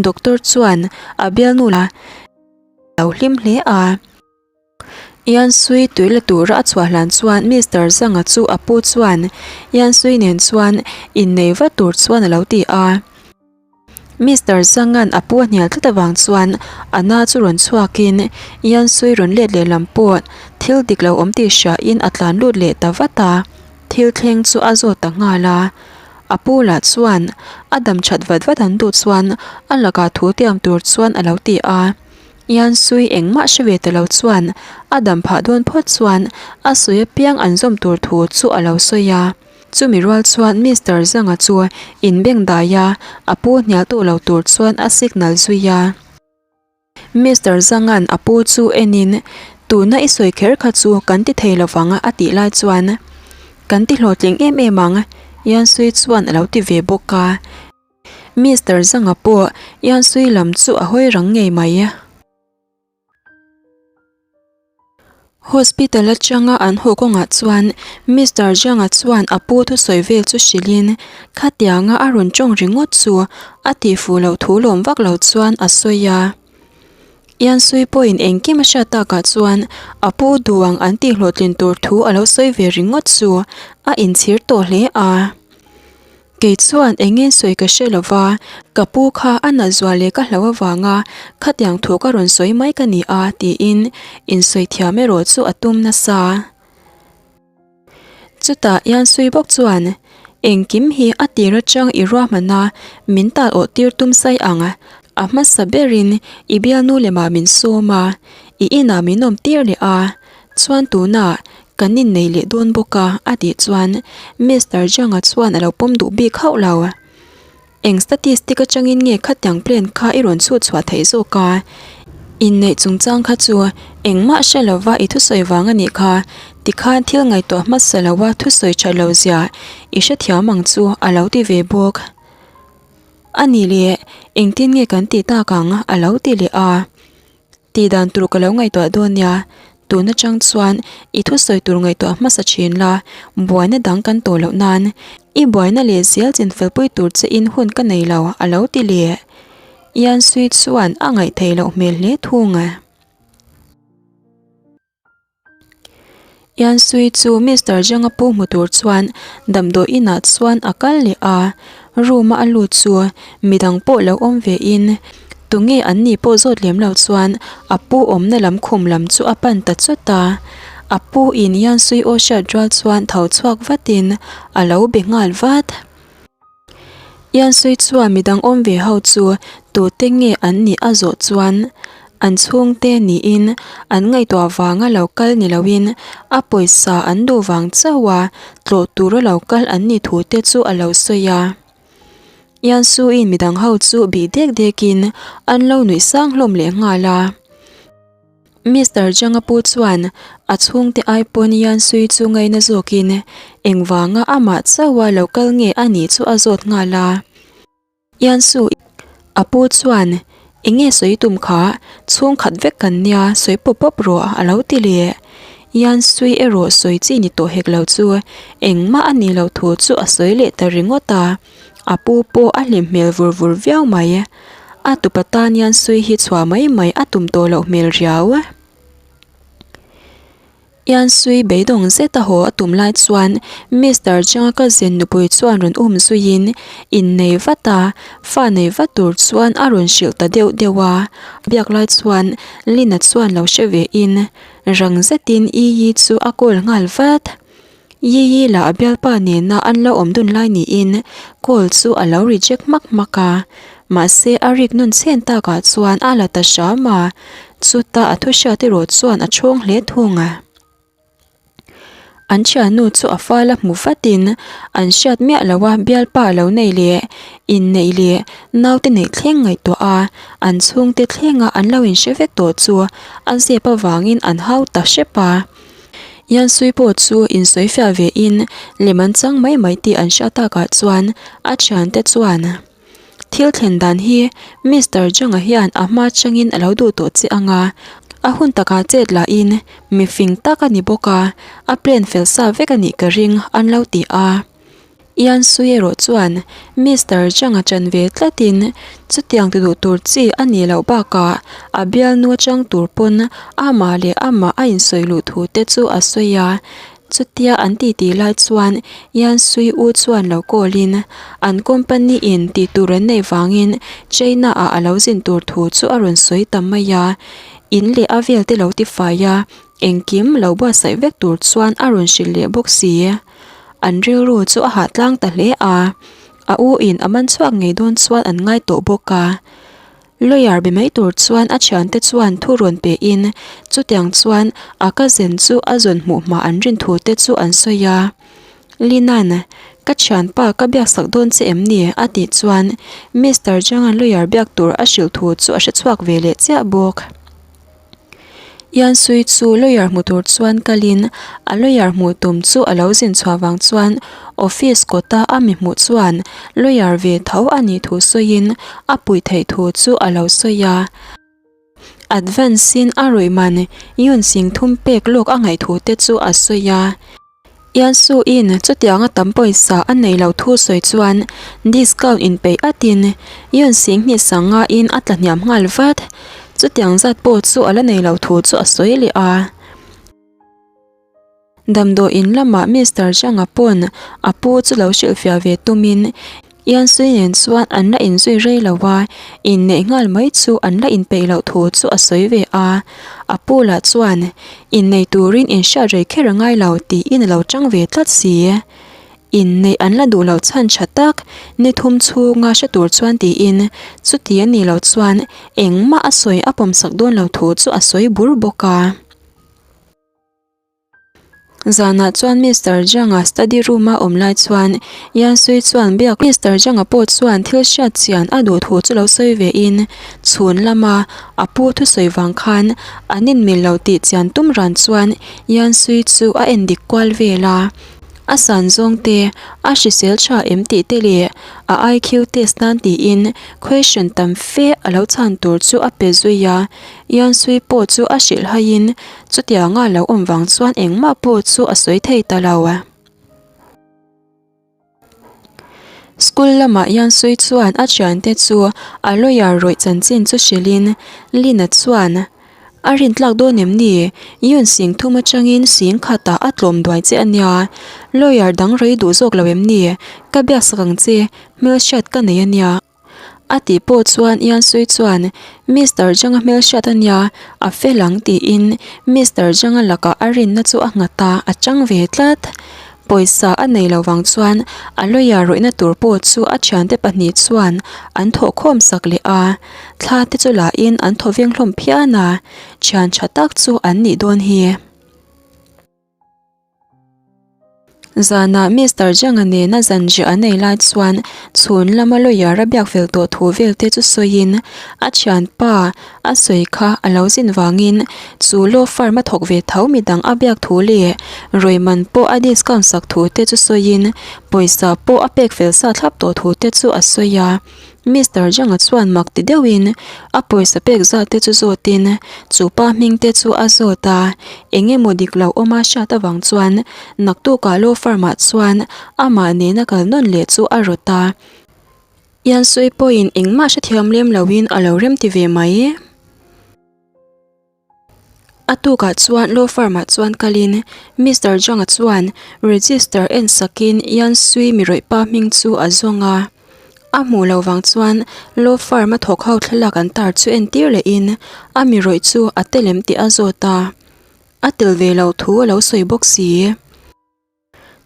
doctor chuan a bialnu a lo hlim hle a. Ian Sui tui la tura a chhuah hlan chuan Mister Zanga chu a pu chuan Ian Sui nen chuan innei vat tur chuan a lo ti a. Mister Zanga'n a pu a hnial tlat avang chuan a na chu rawn chhuakin Ian Sui rawn let leh lam pawh thil dik lo awm tih hriain a tlan lut leh ta vat a, thil thleng chu a zawt ta nghal a. A pu lah chuan a dam that vat vat an duh chuan a lakah thu tiam tur chuan a lo ti a. Yansui engmah hre ve ta lo chuan a dam phah dawn phawt chuan a sawi apiang an zawm tur thu chu a lo sawi a. Chumi rual chuan Mister Zanga chu inbeng dai a, a pu hnial tawh lo tur chuan a signal zui a. Mister Zanga'n a pu chu enin, Tuna i sawi kher kha chu kan ti thei lovang a tih lai chuan, Kan ti hlawhtling em em ang, Yansui chuan a lo ti ve bawk a. Mister Zanga pawh Yansui lam chu a hawi rang ngei mai. Hospital atanga an haw kawngah chuan Mister Zhang-a chuan a pu thusawi vel chu hrilhin khatianga a rawn tawng ringawt chu a tihfuh loh thu lawm vak lo chuan a sawi a. Ian Sui pawhin engkim a hriat takah chuan a pu duang an tihhlawhtlin tur thu a lo sawi ve ringawt chu a inchhir tawh hle a. Kei chuan eng nge sawi ka hre lo va, ka pu kha a nat zual leh ka hlo avanga khatiang thu ka rawn sawi mai ka ni a tiin insawi thiam erawh chu a tum nasa. Chutah Yansui bawk chuan, Engkim hi a tir atang i ruahman a, min tal awh tir tum sai ang. A hmasa berin i bialnu lemah min sawm a, i inah min awm tir leh a, Chuan tunah kan innei leh dawn bawk a a tih chuan Mister Zhang-a chuan a lo pawm duh bik hauh lo. Eng statistic atangin nge khatiang plan kha i rawn chhut chhuah theih zawk a? Inneih chungchang kha chu engmah hre lova i thusawi vang a nih kha, tikhan thil ngaihtuah hmasa loa thusawi that lo zia i hrethiam ang chu a lo ti ve bawk. A nih leh engtin nge kan tih tak ang a lo ti leh a. Tih dan tur ka lo ngaihtuah dawn nia, tun atang chuan i thusawi tur ngaihtuah hmasa thin la, buaina dang kan tawh loh nan i buaina leh zel chinfelpui tur che in hun ka nei lo a lo ti leh. Ian Sui chuan a ngaihtheih loh hmel hle thung. Yansui chu Mister Zhang-a pu hmu tur chuan damdawi inah chuan a kal leh a, room a a lut chu midang pawh lo awm ve in tunge an ni pawh zawt lem lo chuan a pu awmna lam khum lam chu a pan ta chawt a, a pu in Yansui aw hriat rual chuan tho chhuak vatin a lo be nghal vat. Ian Sui chuan midang awm ve ho chu tute nge an nih a zawh chuan an chhungte niin an ngaihtuah vanga lo kal ni loin a pawisa an duh vang chauh a tlawh tura lo kal an nih thu te chu a lo sawi a. Ian Suiin midang ho chu bih dek dekin an lo nuih sang hlawm leh nghal a. Mister Zhang-a pu chuan a chhungte ai pawn Yansui chu ngaina zawkin engvanga amah chauha lo kal nge a nih chu a zawt nghal a. Yansu a pu chuan enge sawi tum kha chhungkhat vek kan nia sawi pawp pawp rawh a lo ti leh. Yansui erawh sawi chi ni tawh hek lo chu engmah a nih loh thu chu a sawi leh ta ringawt a. A pu pawh a hlim hmel vur vur viau mai. A tupa tan hian sui hi chhuah mai mai a tum tawh loh hmel riau. Ian sui beidawng zet a haw a tum lai chuan Mister Zhang-a cousin nupui chuan rawn um zuiin innei vat a, fa nei vat tur chuan a rawn hrilh ta deuh deuh a. Biak lai chuan Lina chuan lo hre ve in rang zetin Yi chu a call nghal vat. Yiyi lah a bialpa nena an lo awm dun lai niin call chu a lo reject hmak hmak a, mahse a rik nun chhen takah chuan a la ta hram a, chuta a thu hriat erawh chuan a chhawng hle thung a. An thiannu chu a fal a hmu vatin an hriat miah lo a bialpa lo nei leh inneih leh naute neih thleng ngaihtuah a, an chhungte thlenga an lo inhre vek tawh chu a zep avangin an hau ta hrep a. Yansui pawh chu insawi fiah ve in lem an chang mai mai tih an hriat takah chuan a thiante chuan thil thlen dan hi Mister Zhang-a hian a hma changin a lo duh tawh che ang a, a hun takah chet lahin mi fing tak a ni bawk a, a plan fel sa vek a nih ka ring an lo ti a. Ian Sui erawh chuan Mister Zhang-a chan ve tlatin chutiang ti duh tur chi a nih loh bakah a bialnu atang tur pawn amah leh amah a insawi luh thu te chu a sawi a. Chutia an titi lai chuan Ian Sui u chuan lo call in an company in tih tur an neih vangin China ah a lo zin tur thu chu a rawn sawi ta mai a. In leh a vel te lo ti fai a, engkim lo buatsaih vek tur chuan a rawn hrilh leh bawk si. An rilru chu a hah tlang ta hle a, a u in a man chhuak ngei dawn chuan an ngai tawh bawk a. Lawyer be mai tur chuan a thiante chuan thu rawn pe in chutiang chuan a cousin chu a zawn hmuh hma an rin thu te chu an sawi a. Lina'n, Ka thianpa ka biak sak dawn che em ni? a tih chuan Mister Zhang-a'n lawyer biak tur a hrilh thu chu a hre chhuak ve leh chiah bawk. Ian Sui chu lawyer hmu tur chuan kalin a lawyer hmuh tum chu a lo zin chhuah vang chuan office kawta a mi hmuh chuan lawyer ve tho a nih thu sawiin a puih theih thu chu a lo sawi a. Advance in a ruih man Yun Sing thum pek lawk a ngaih thu te chu a sawi a. Iansu in chutianga tam pawisa a nei lo thu sawi chuan discount in peih atin Yun Singhni sanga in a tla hniam nghal vat. Chutiang zat pawh chu a la nei lo thu chu a sawi leh a. Damdawiin lamah Mister Zhang-a pawn a pu chu lo hrilhfiah ve tumin Iansu nen chuan an la inzui rei lo a, inneih nghal mai chu an la inpeih loh thu chu a sawi ve a. A pu lah chuan, Innei turin inhriat rei kher a ngai lo tiin a lo chang ve tlat si. Inneih an la duh loh chhan tha tak, ni thum chhunga hre tur chuan tiin chuti a nih loh chuan engmah a sawi a pawmsak dawn lo thu chu a sawi bur bawk a. Zanah chuan Mister Zhang-a study room-a awm lai chuan Yan Sui chuan biak Mister Zhang-a pawh chuan thil hriat chian a duh thu chu lo sawi ve in chhun lama a pu thusawi vang khan an inmil lo tih chian tum ran chuan Yan Sui chu a en dik kual vel a. A san zawng te, a hrisel tha em tih te leh a IQ test nan tiin question tam fe a lo chhan tur chu a pe zui a. Yan Sui pawh chu a hrilh haiin Chutianga lo awm vang chuan engmah pawh chu a sawi thei ta lo. School lamah Yansui chuan a thiante chu a lawyer rawih chanchin chu hrilhin Lina chuan, A rintlak dawn em ni? Yun sing thum atangin sing khatah a tlawm duai che a nia. Lawyer dang rei duh zawk lo em ni? Ka biaksak ang che, hmelhriat ka nei a nia. A tih pawh chuan Ian Sui chuan, Mister Zhang-a hmelhriat a nia, a fel ang tiin Mister Zhang-a lakah a rinna chu a nghat a, a chang ve tlat. Pawisa a nei lo vang chuan a lawyer rawihna tur pawh chu a thiante pahnih chuan an thawh khawm sak leh a, thla te chu lahin an thaw veng hlawm phian a, thian tha tak chu an nih dawn hi. Zanah Mister Zhang-a nena zanriah an ei lai chuan chhun lama lawyer a biak fel tawh thu vel te chu sawiin a thianpa a sawi kha a lo zin vangin chu law firm a thawk ve tho midang a biak thu leh rawiman pawh a discount sak thu te chu sawiin pawisa pawh a pek fel sa thlap tawh thu te chu a sawi a. Mister Zhang-a chuan mak ti deuhin a pawisa pek zat te chu zawtin chu pa hming te chu a zawt a, eng emaw dik lo awma hriat avang chuan naktukah law firm ah chuan amah nena kal nawn leh chu a rawt a. Ian Sui pawhin engmah hrethiam lem loin a lo rem ti ve mai. A tukah chuan law firm ah chuan kalin Mister Zhang-a chuan register en sakin Yan Sui mi rawih pa hming chu a zawng a. A hmuh loh vang chuan law firm a thawk ho thlalak an tar chu entir lehin a mi rawih chu a tel em tih a zawt a. A tel ve loh thu a lo sawi bawk si.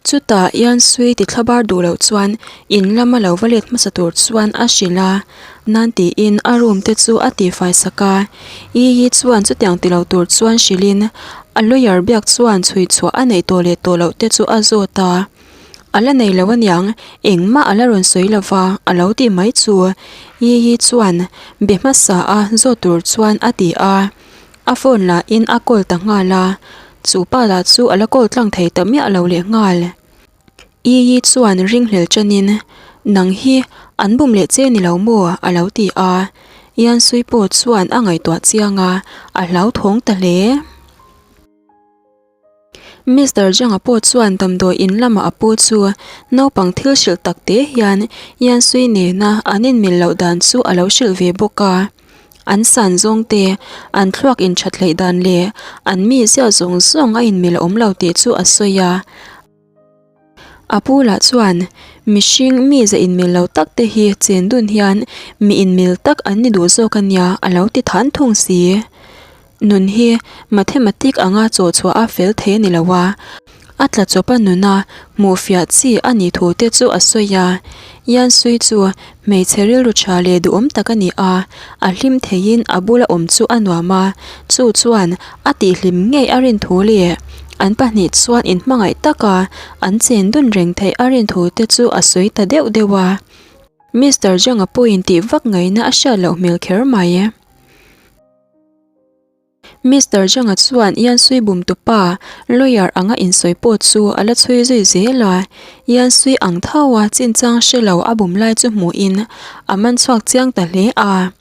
Chutah Ian Sui ti thlabar duh loh chuan in lama lo va let hmasa tur chuan a hrilh a, nan tiin a room te chu a tihfai sak a. Yi Yi chuan chutiang ti lo tur chuan hrilhin a lawyer biak chuan chhui chhuah a neih tawh leh tawh loh te chu a zawt a. A la nei lo aniang, engmah a la rawn sawi lo va, a lo tih mai chu. Yi Yi chuan be hmasa a zawt tur chuan a ti a. A phone lah in a call ta nghal a, chu pa lah chu a la call tlang thei ta miah lo leh nghal. I Yi chuan ringhlel chanin, Nang hi an bum leh che ni lo maw? a lo ti a. Ian Sui pawh chuan a ngaihtuah chiang a, a hlauthawng ta hle. Mister Zhang-a pawh chuan damdawi in lamah a pu chu naupang thil hrilh tak te hian Yan Sui nena an inmil loh dan chu a lo hrilh ve bawk a. An san zawng te, an thluak inthat hleih dan leh an mizia zawng zawng a inmil awm lo tih chu a sawi a. A pu lah chuan, Mihring mize inmil lo tak te hi chen dun hian mi inmil tak an ni duh zawk a nia a lo ti than thung si. Nun hi mathematic anga chaw chhuah a fel thei a ni lo a, a tla chawp a nuna hmuhfiah chi a nih thu te chu a sawi a. Yansui chu hmeichhe rilru tha leh duhawm tak a ni a, a hlim theiin a bula awm chu a nuam a, chu chuan a tihhlim ngei a rin thu leh an pahnih chuan inhmangaih taka an chen dun reng theih a rin thu te chu a sawi ta deuh deuh a. Mister Zhang-a pawhin tih vak ngaihna a hriat loh hmel kher mai. Mister Zhang-a chuan Yansui bumtupa lawyer anga insawi pawh chu a la chhui zui zel a, Yansui ang tho a chinchang hre lo a bum lai chu hmuhin a man chhuak chiang ta hle a.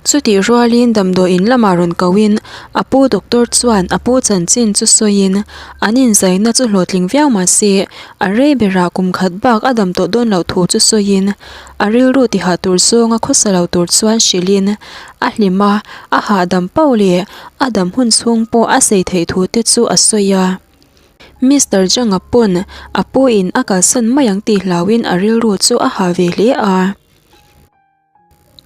Chutih rualin damdawiin lamah rawn kohin a pu doctor chuan a pu chanchin chu sawiin an inzaina chu hlawhtling viau mah se a rei berah kum khat bak a dam tawh dawn loh thu chu sawiin A rilru tihah tur zawnga khawsa lo tur chuan hrilhin a hlim a, a hahdam pauh leh a dam hun chhung pawh a sei theih thu te chu a sawi a. Mister Zhang-a pawn a pu in a kalsan mai ang tih hlauhin a rilru chu a hah ve hle a.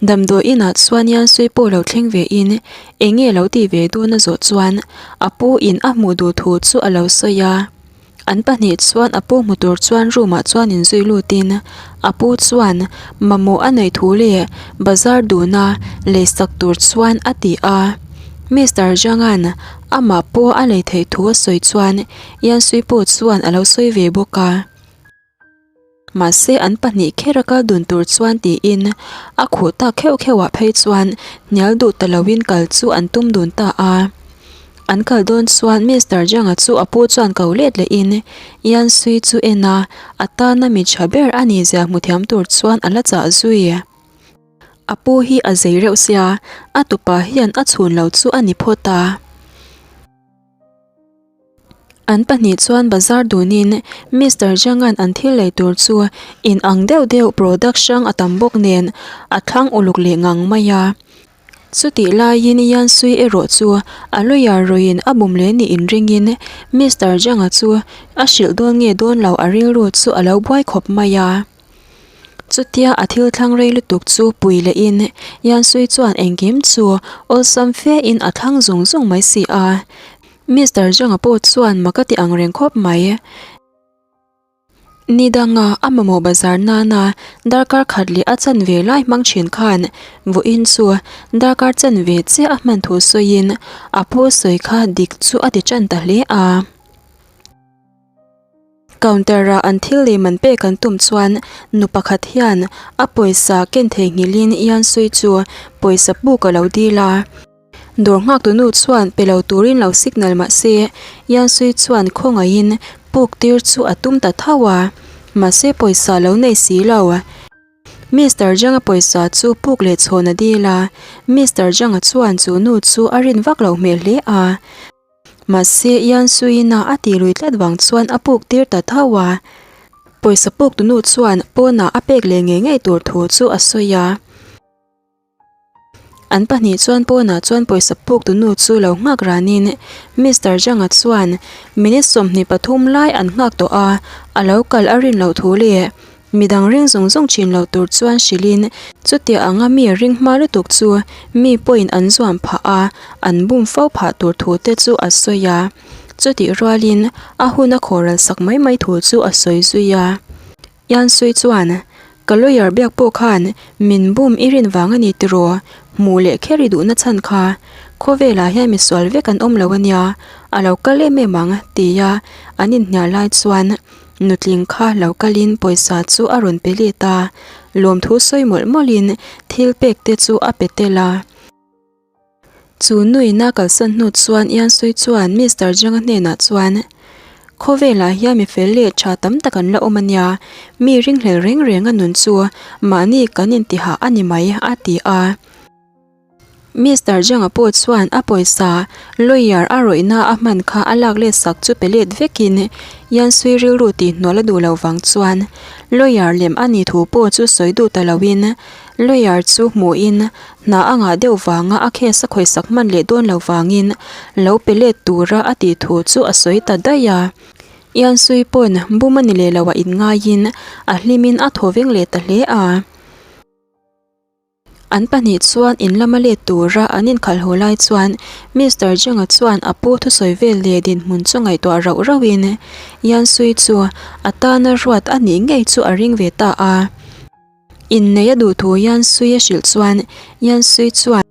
Damdawi inah chuan Yansui pawh lo thleng ve in eng nge lo tih ve dawn a zawh chuan a pu in a hmuh duh thu chu a lo sawi a. An pahnih chuan a pu hmu tur chuan room ah chuan inzui lutin a pu chuan mamawh a neih thu leh bazar duna leisak tur chuan a ti a. Mister Zhang-a'n amah pawh a lei theih thu a sawi chuan Yansui pawh chuan a lo sawi ve bawk a. Mahse an pahnih kher a kal dun tur chuan tiin a khuh tak kheuh kheuh ah phei chuan hnial duh ta loin kal chu an tum dun ta a. An kal dawn chuan Mister Zhang-a chu a pu chuan ko let lehin Yan Sui chu en a, a tana mi tha ber a nih zia hmu thiam tur chuan a la chah zui. A pu hi a zei reuh sia, a tupa hian a chhun lo chu a ni phawt a. An pahnih chuan bazar dunin Mister Zhang-a'n an thil lei tur chu in ang deuh deuh product hrang a tam bawk nen a thlang uluk leh ngang mai a. Chutih laiin Yan Sui erawh chu a lawyer rawin a bum leh nih inringin Mister Zhang-a chu a hrilh dawn nge dawn lo a rilru chu a lo buai khawp mai a. Chutia a thil thlang rei lutuk chu pui lehin Yan Sui chuan engkim chu awlsam fe in a thlang zung zung mai si a. Mister Zhang-a pawh chuan mak a ti ang reng khawp mai. Ni danga a mamawh bazar nana darkar khat leh a chanve lai hmang thin khan vawiin chu darkar chanve chiah a hman thu sawiin a pu sawi kha dik chu a ti tan ta hle a. Counter-a an thil lei man pek an tum chuan nu pakhat hian a pawisa ken theihnghilhin Yansui chu pawisa puk a lo dil a. Dawr nghaktu nu chuan pe lo turin lo signal mah se Yansui chuan khawngaihin puk tir chu a tum ta tho a, mahse pawisa lo nei si lo. Mister Zhang-a pawisa chu puk leh chhawn a dil a, Mister Zhang-a chuan chu nu chu a rin vak lo hmel hle a. Mahse, Yan Suina a tih lui tlat vang chuan a puk tir ta tho a. Pawisa puk tu nu chuan pawnah a pek leh ngei ngei tur thu chu a sawi a. An pahnih chuan pawnah chuan pawisa puk tu nu chu lo nghak ranin Mister Zhang-a chuan minute 23 lai an nghak tawh a, a lo kal a rin loh thu leh Midang ring zung zung thin lo tur chuan hrilhin chutia anga mi ring hma lutuk chu mi pawhin an zuam phah a, an bum fo phah tur thu te chu a sawi a. Chutih rualin a hun a khawhral sak mai mai thu chu a sawi zui a. Yansui chuan, Ka lawyer biak pawh khan min bum i rin vang a ni tiraw? Hmuh leh kher i duhna chhan kha khawvelah hian misual vek an awm lo a nia, a lo kal em em ang, tia an inhnial lai chuan Nutling kha lo kalin pawisa chu a rawn pe let a, lawmthu sawi mawlh mawlhin thil pek te chu a pe tel a. Chu nuina kalsan hnu chuan Iansawi chuan Mister Zhang-a hnenah chuan, Khawvelah hian mi fel leh tha tam tak an la awm a nia, mi ringhlel reng reng a nun chu mahni kan intihah a ni mai, a ti a. Mister Zhang-a pawh chuan a pawisa lawyer a rawihna a hman kha a lak let sak chu pe let vekin Yansui rilru tih hnual a duh lo vang chuan lawyer lem a nih thu pawh chu sawi duh ta loin lawyer chu hmuhin hna a ngah deuh vanga a case a khawihsak hman leh dawn lo vangin lo pe let tura a tih thu chu a sawi ta daih a. Yansui pawn bum a ni leh loah inngaiin a hlimin a thaw veng leh ta hle a. An pahnih chuan in lama let tura an inkhalh haw lai chuan Mister Zhang-a chuan a pu thusawi vel leh dinhmun chu ngaihtuah rauh rauhin Yansui chu a tana ruat a nih ngei chu a ring ve ta a. Inneih a duh thu Yansui a hrilh chuan Yansui chuan.